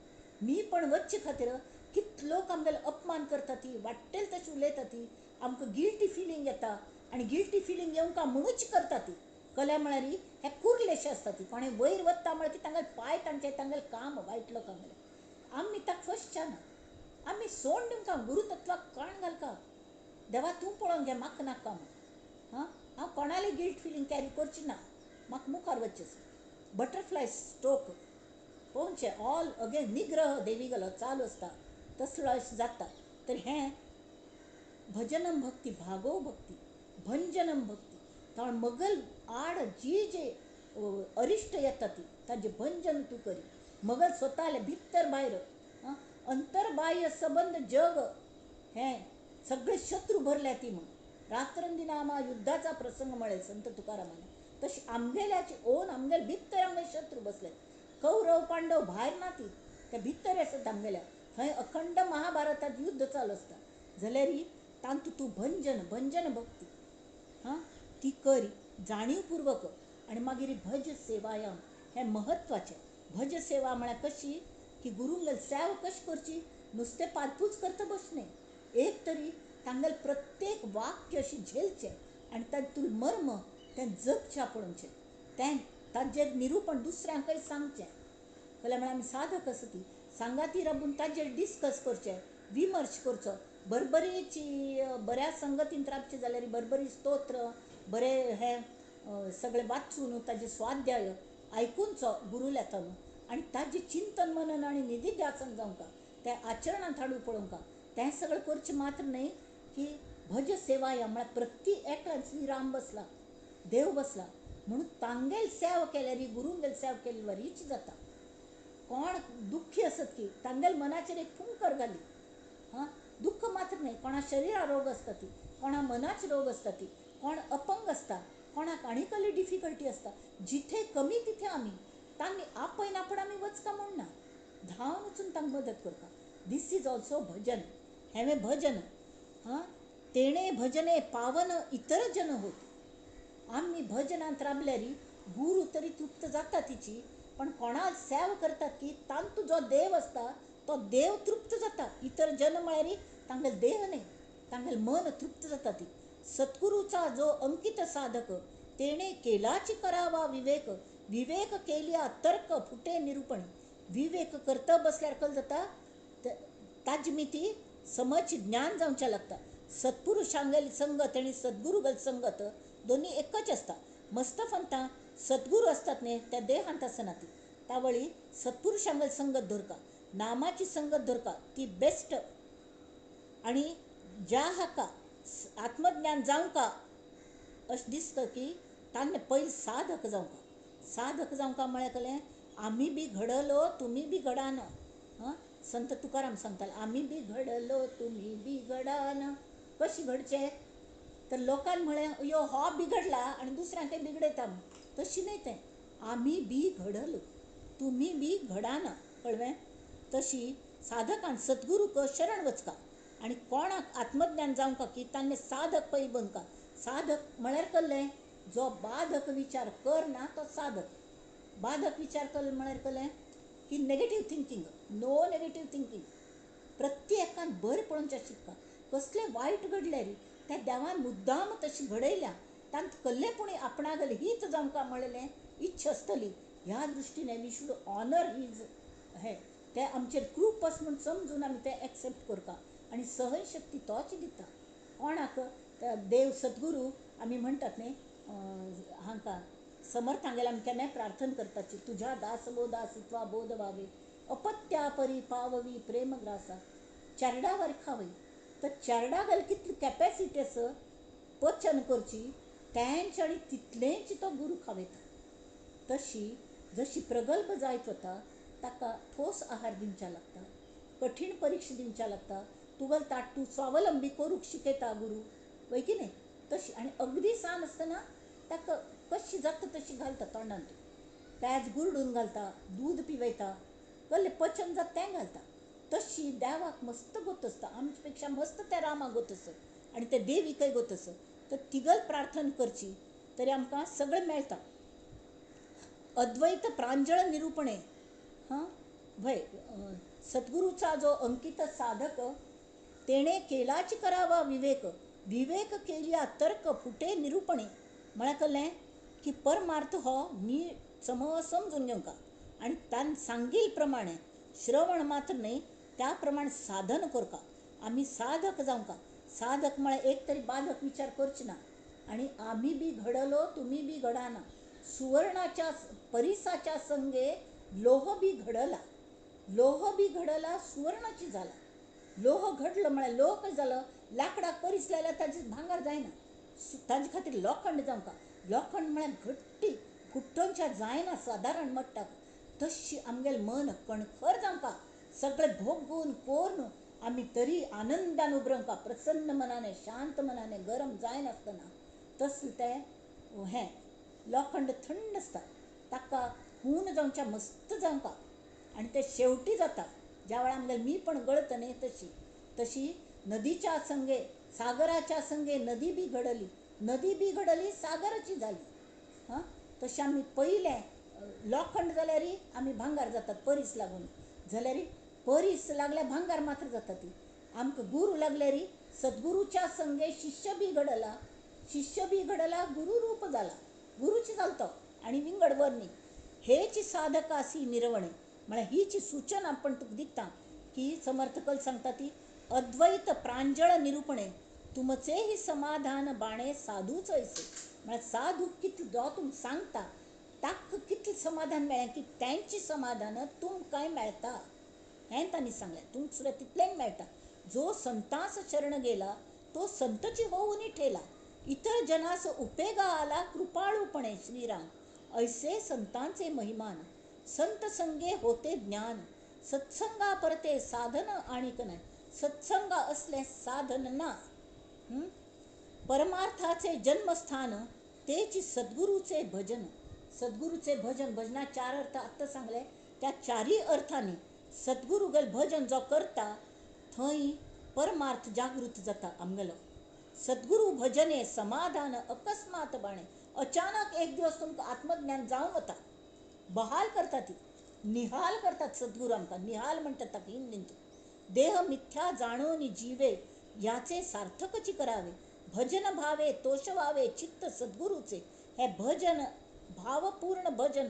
मी पण वच्चे खातीर कितलो आमगेलो अपमान करता ती, वाट्टेल तशें उलयता ती, आमकां गिल्टी फिलींग येता आनी गिल्टी फिलींग येवंक म्हणूच करता ती. कला म्हळ्यार हे कुर्लेशे आसता ती, कोणें वयर वता म्हळ्यार की तांगेले पांय तांचे तांगेलें काम वायट लोकांगेलें. आमी ताका फसच्या ना, आमी सोड दिवंक गुरुतत्वाक काण घालका. देवा तूं पळोवन घे, म्हाका नाका म्हण. हां, हांव कोणाली गिल्ट फिलींग कॅरी करची ना, म्हाका मुखार वचचें. बटरफ्लाय स्ट्रोक पळोवचें ऑल अगेन निग्रह देवी गेलो चालू आसता तसलो अशें जाता. तर हें भजनम भक्ती, भागो भक्ती, भंजनम भक्ती. ताण मगल आड जी जे अरिश्ट येता ती ताजें भंजन तूं करी. मगल स्वताले भितर भायर अंतर्बाह्य सबंद जग हें सगळे शत्रू भरल्या ती म्हण. रात्रंदिना आमा युद्धाचा प्रसंग म्हळे संत तुकारामाने. तशी आमगेल्याची ओन आमगेले भितर आमगे शत्रू बसले. कौरव पांडव भायर ना ती, ते ते भितर आसता आमगेल्या थंय अखंड महाभारतात युद्ध चालू आसता जाल्यार तांतू तूं भंजन भंजन भक्ती हां ती करी जाणीवपूर्वक. आनी मागीर भज सेवायाम हें म्हत्वाचें. भज सेवा म्हळ्यार कशी की गुरूंगेल सेवा कशी करची, नुस्तें पादपूज करता बस न्हय, एक तरी तांगेलें प्रत्येक वाक्य अशें झेलचें आनी तातूंत मर्म तें जगचें पळोवचें, तें ताजेर निरुपण दुसऱ्यांकय सांगचें. कळ्ळें? म्हळ्यार आमी साधक आसा ती सांगाती राबून ताजेर डिस्कस करचें, विमर्श करचो. बरबरीची बऱ्या संगतीन राबचें जाल्यार बरबरी स्तोत्र बरें हें सगळें वाचून ताजें स्वाध्याय आयकुचो गुरूल्या न्हू आनी ताजें चिंतन मनन आनी निधिध्यासन जावंका, तें आचरणांत हाडून पळोवंका. तें सगळें करचें मात्र न्हय की भज सेवाया म्हळ्यार प्रति एकल्यान श्रीराम बसला, देव बसला म्हणून तांगेल सेवा केल्यार, गुरूंगेल सेवा केल्यार वरीच जाता. कोण दुख्खी आसत की तांगेल मनाचेर एक फुंकर घाली, हां दुख्ख मात्र न्हय, कोणा शरिरा रोग आसता ती, कोणा मनाचे रोग आसता ती, कोण अपंग आसता, कोणाक आनी कसली डिफिकल्टी आसता, जिथे कमी तिथे आमी तांणी आपयना पूण आमी वचका म्हूण ना, धांवन वचून तांकां मदत करता. This is also भजन. हें भजन हां तेणे भजने पावन इतर जन होत. आमी भजनांत राबल्यार गुरू तरी तृप्त जाता तिची, पण कोणाक सेवा करतात की तांतू जो देव आसता तो देव तृप्त जाता. इतर जन म्हळ्यार तांगेल देह न्हय, तांगेल मन तृप्त जाता ती. सद्गुरूचा जो अंकित साधक तेणे केलाची करावा विवेक, विवेक केल्या तर्क फुटे निरूपण. विवेक करता बसल्यार कल जाता ताजी मिती समज ज्ञान जावचें लागता. सत्पुरुषांगेल संगत आनी सद्गुरुगेल संगत दोन्ही एकच आसता. मस्त फंता सद्गुरू असतात न्ही त्या देहांत आसना ती, तावळी सत्पुरुषांगेल संगत धरका, नामाची संगत धरका, ती बेस्ट. आनी ज्या हाका आत्मज्ञान जावंका अशें दिसता की तांणे पयलीं साधक जावंका. साधक जावंका म्हळ्यार कळ्ळें आमी बी घडलो तुमी बी घडाना. हां संत तुकाराम सांगताले आमी बी घडलो तुमी बी घडाना. कशें घडचें तर लोकान म्हळें यो हो बिगडला आनी दुसऱ्यांकय बिगडयता म्हूण, तशें न्हय तें, आमी बी घडलो तुमी बी घडाना. कळ्ळें? तशी साधकान सद्गुरूक शरण वचका आनी कोणाक आत्मज्ञान जावंका की तांणे साधक पयलीं बनका. साधक म्हळ्यार कळ्ळें जो बाधक विचार करना तो साधक. बाधक विचार कर म्हळ्यार कळ्ळें की negative thinking, no negative thinking. प्रत्येकान बरें पळोवचें शिकता. कसलें वायट घडल्यार त्या देवान मुद्दाम तशी घडयल्या, तांत कसलें पूण आपणागेलें हीत जावंका म्हणलें इच्छा आसतली. ह्या दृश्टीन we should honour his हें तें आमचेर कृपस म्हूण समजून आमी तें एक्सेप्ट करता आनी सहनशक्ती तोच दिता. कोणाक देव सद्गुरू आमी म्हणटात न्ही हांकां समर्थांगेर आमी केन्नाय प्रार्थना करताची, तुज्या दासबोधा बोध व्हावे अपत्या परी पाववी प्रेमग्रासा चेरडा खावय. तर चेरडा घाल कितली कॅपेसिटी आसा पचन करची तेंच आनी तितलेंच तो गुरू खावयता. तशी जशी प्रगल्भ जायत वता ताका ठोस आहार दिवच्या लागता, कठीण परिक्षा दिवच्या लागता, तुगेलो ताट तूं स्वावलंबी करूंक शिकयता गुरू, वय की न्हय? तशी आनी अगदी सान आसतना ताका कशी जाता तशी घालता तोंडांत, पेज गुरडून घालता, दूद पिवयता, कसलें पचन जाता तें घालता. तशी देवाक मस्त गोत आसता, आमचे पेक्षा मस्त त्या रामाक गोत आसता आनी ते देवीकय गोत आसता. तर तिगल प्रार्थना करची तरी आमकां सगळें मेळटा. अद्वैत प्रांजळ निरूपणे हां भय सद्गुरूचा जो अंकित साधक तेणे केलाची करावा विवेक, विवेक केल्या तर्क फुटे निरूपणे. म्हळ्यार कळ्ळें की परमार्थ हो नीट समजून घेवंका आनी तान सांगील प्रमाणे श्रवण मात्र न्हय त्या प्रमाणे साधन करका. आमी साधक जावंका. साधक म्हळ्यार एक तरी बाधक विचार करचे ना आनी आमी बी घडलो तुमी बी घडाना. सुवर्णाच्या परिसाच्या संगे लोह बी घडला, लोह बी घडला सुवर्णाची जाला. लोह घडलो म्हळ्यार लोह कशें जालो, लाकडाक परीस लायल्यार ताजें भांगर जायना, ताजे खातीर लोखंड जावंका. लोखंड म्हळ्यार घट्टी फुटोवच्या जायना सादारण मट्टाक. तशी आमगेलें मन कणखर जावंका, सगळें भोगून करून आमी तरी आनंदान उबरंका, प्रसन्न मनाने शांत मनाने गरम जायनासतना. तसलें तें हें लोखंड थंड आसता, ताका हून जावच्या मस्त जावंका. आनी ते शेवटी जाता ज्या वेळार आमगेलें मी पण गळत न्ही तशी तशी नदीच्या संगे सागराच्या संगे नदी बी घडली, नदी बी घडली सागराची जाली. हां, तशें आमी पयलें लोखंड जाल्यार आमी भांगर जातात परीस लागून, जाल्यार परीस लागल्यार भांगर मात्र जाता ती. आमकां गुरू लागल्यार सद्गुरूच्या संगे शिष्य बी घडला, शिष्य बी घडला गुरू रूप जाला, गुरूची जालो तो आनी विंगड वर्णी. हेची साधकासी निर्वणे म्हळ्यार हीची सूचना आपण तुका दिता की समर्थ कल सांगता ती अद्वैत प्रांजळ निरूपणे तुमचेही समाधान बाणे साधूच ऐसे. म्हळ्यार साधू कितलो जो तुमकां सांगता ताका कितलें समाधान मेळ्ळें की तांचें समाधान तुमकांय मेळटा हें तांणी सांगलें. तुमकां सुद्दां तितलेंय मेळटा. जो संतास शरण गेला तो संतची होऊन ठेला, इतर जनास उपेगा आला कृपाळूपणे श्रीराम ऐसे संतांचे महिमान. संत संगे होते ज्ञान, सत्संगा परते साधन आणीक नाही, सत्संगा असले साधन ना. परमार्थाचे जन्मस्थान तेची सद्गुरूचे भजन. सद्गुरूचे भजन, भजना चार अर्थ आत्तां सांगले त्या चारय अर्थांनी सद्गुरुगेल भजन जो करता थंय परमार्थ जागृत जाता आमगेलो. सद्गुरू भजने समाधान अकस्मात बाणे, अचानक एक दिवस तुमकां आत्मज्ञान जावन वता. बहाल करता ती, निहाल करतात सद्गुरू आमकां, निहाल म्हणटात ताका हिंदींत. देह मिथ्या जाणून जीवे याचे सार्थकची करावे, भजन भावे तोषवावे चित्त सद्गुरूचे. हे भजन भावपूर्ण भजन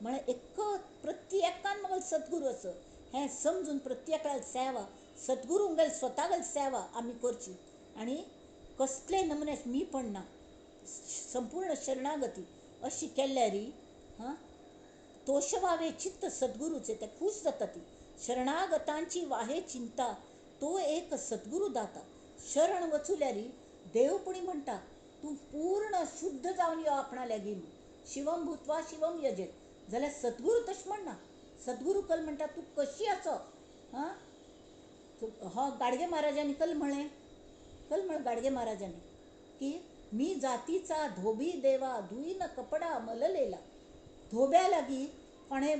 म्हळ्यार एक प्रत्येकान मगेलो सद्गुरू असो हें समजून प्रत्येकाक सेवा सद्गुरूंगेल स्वतागेल सेवा आमी करची आनी कसले नमुने मी पण ना संपूर्ण शरणागती अशी केल्यार हां तोषवावे चित्त सद्गुरूचे, ते खूश जाता ती. शरणागतांची वाहे चिंता तो एक सद्गुरू दाता. शरण वचुल्यार देव पुणी म्हणटा तूं पूर्ण शुद्ध जावन यो आपणा लागीं, शिवम भूत्वा शिवम यजेत. जाल्यार सद्गुरू तशें म्हणना. सद्गुरू कल म्हणटा तूं कशी आसो. हां, हो गाडगे महाराजांनी कल म्हळें, कल म्हळें गाडगे महाराजांनी की मी जातीचा धोबी देवा धुईन कपडा मललेला. धोब्या लागीं कोणें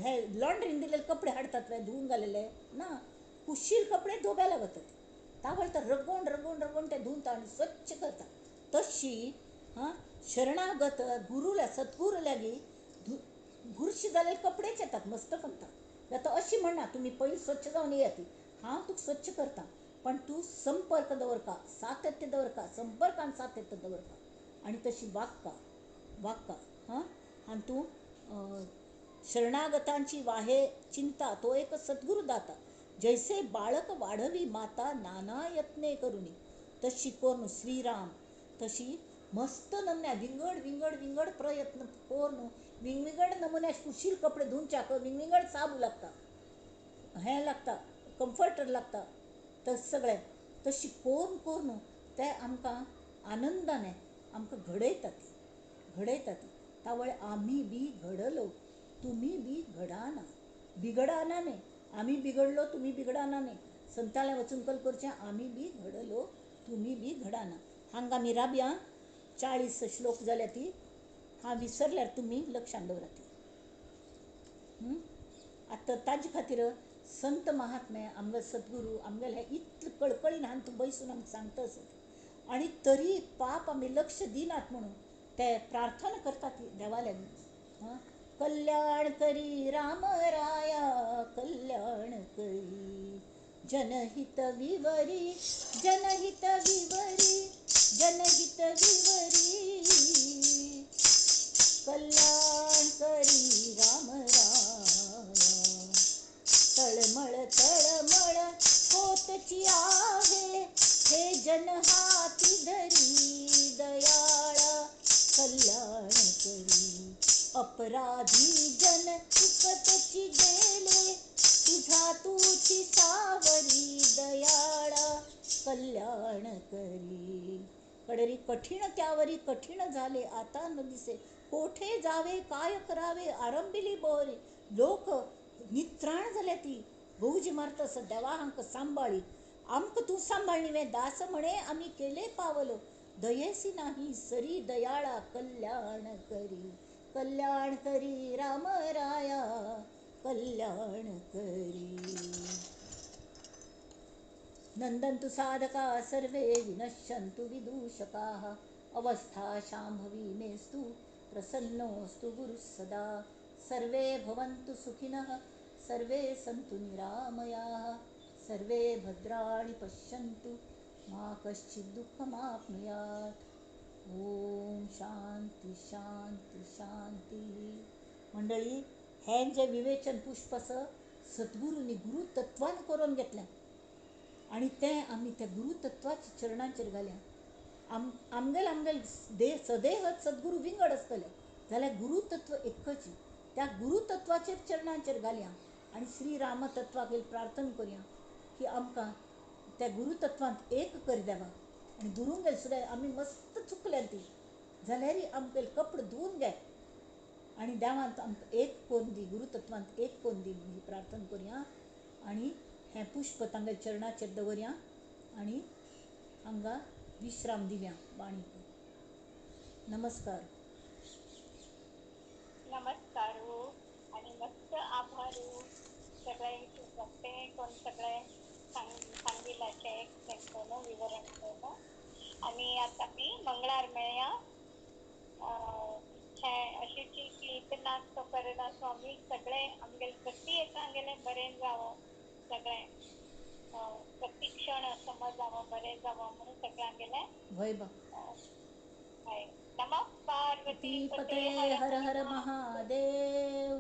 हे लॉन्ड्रीन दिलेले कपडे हाडटात वे धुवून घालेले ना, कुशील कपडे धोब्याला वतात तावळ तर रगोवन रगोवन रगोवन ते धुवता आनी स्वच्छ करता. तशी हां शरणागत गुरूला सद्गुरू लागीं बुरशे जालेले कपडेच येतात मस्त फक्त. आतां अशी म्हणना तुमी पयलीं स्वच्छ जावन येयात, हांव तुका स्वच्छ करता, पण तूं संपर्क दवरका, सातत्य दवरका, संपर्कान सातत्य दवरका आनी तशी वागका वागका. हां, आनी तूं शरणागतांची वाहे चिंता तो एक सद्गुरू दाता. जैसे बाळक वाढवी माता नाना यत्ने करुणी तशी करून श्रीराम तशी मस्त नमुन्या विंगड विंगड विंगड प्रयत्न करून विंगविंगड नमुन्या कुशील कपडे धुवच्याक विंगविंगड साबू लागता, हें लागता, कम्फर्टर लागता, तर सगळें तशी करून करून ते आमकां आनंदाने आमकां घडयतात घडयतात. तावळ आमी बी घडलो तुमी बी घडाना, बिगडाना न्ही, आमी बिगडलो तुमी बिगडाना न्ही. संताले वचून कल करचें आमी बी घडलो तुमी बी घडाना. हांगा आमी राबया 40 श्लोक जाल्या ती हांव विसरल्यार तुमी लक्षांत दवरात. आतां ताजे खातीर संत महात्मे आमगेले सद्गुरू आमगेले हे इतले कळकळीन हांगा बसून आमकां सांगता आसत आनी तरी पाप आमी लक्ष दिनात म्हणून ते प्रार्थना करतात देवा लागीं. हां, कल्याण करी राम राया कल्याण करी, जनहित विवरी जनहित विवरी जनहित विवरी, कल्याण करी राम राया. तळमळ तळमळ होतची आहे हे जन हाती धरी दयाळा कल्याण करी, अपराधी जन चुकतची गेले तुझा तुझी सावरी दयाळा कल्याण करी. कडेरी कठीण त्यावरी कठीण झाले आता न दिसे, कोठे जावे काय करावे आरंभिली बोहरी. लोक नित्राण जाल्या ती गौजी मारता आसा देवा हांकां सांबाळी, आमकां तूं सांबाळणी वे दास म्हणे आमी केले पावलो, दयेसी नाही सरी दयाळा कल्याण करी, कल्याण करी राम राया कल्याणकरी। नंदन्तु साधका सर्वे विनश्यन्तु विदूषकाः। अवस्था शाम्भवी मेस्तु प्रसन्नोऽस्तु गुरुः सदा। सर्वे भवन्तु सुखिनः सर्वे सन्तु निरामयाः। सर्वे भद्राणि पश्यन्तु मा कश्चित् दुःखमाप्नुयात्। ओम शांती शांती शांती। मंडळी, हें जें विवेचन पुष्प आसा सद्गुरूंनी गुरुतत्वान करून घेतलें आनी तें आमी त्या गुरुतत्वाच्या चरणांचेर घाल्या। आमगेल आमगेल देह सदेह सद्गुरू विंगड आसतले जाल्यार गुरुतत्व एकच। त्या गुरुतत्वाचेर चरणांचेर घालया आनी श्री रामतत्वाक प्रार्थना करया की आमकां त्या गुरुतत्वांत एक कर देवा। आनी गुरूंगेर सुद्दां आमी मस्त चुकल्या ती जाल्यारय आमगेले कपडे धुवन घे आनी देवांत आमकां एक करून दी, गुरुतत्वांत एक करून दी म्हणून ही प्रार्थना करया आनी हें पुष्प तांगेल्या चरणाचेर दवरया आनी हांगा विश्राम दिवया वाणीक। नमस्कार. नमस्कार आणि मस्त आभार सगळ्यांचे वक्ते कोण सगळे सांगितल्याचे एक्सप्लेन करून विवरण करून। आणि आता मी मंगळार मेळया। इच्छा अशीची की इतनाथ तो करना स्वामी सगळे आमगेले प्रति एकांगेले बरें जावो, सगळे प्रति क्षण समज जावो, बरें जावो म्हणून सगळ्यांगेले वय बा. नमः पार्वती पते हर हर महादेव।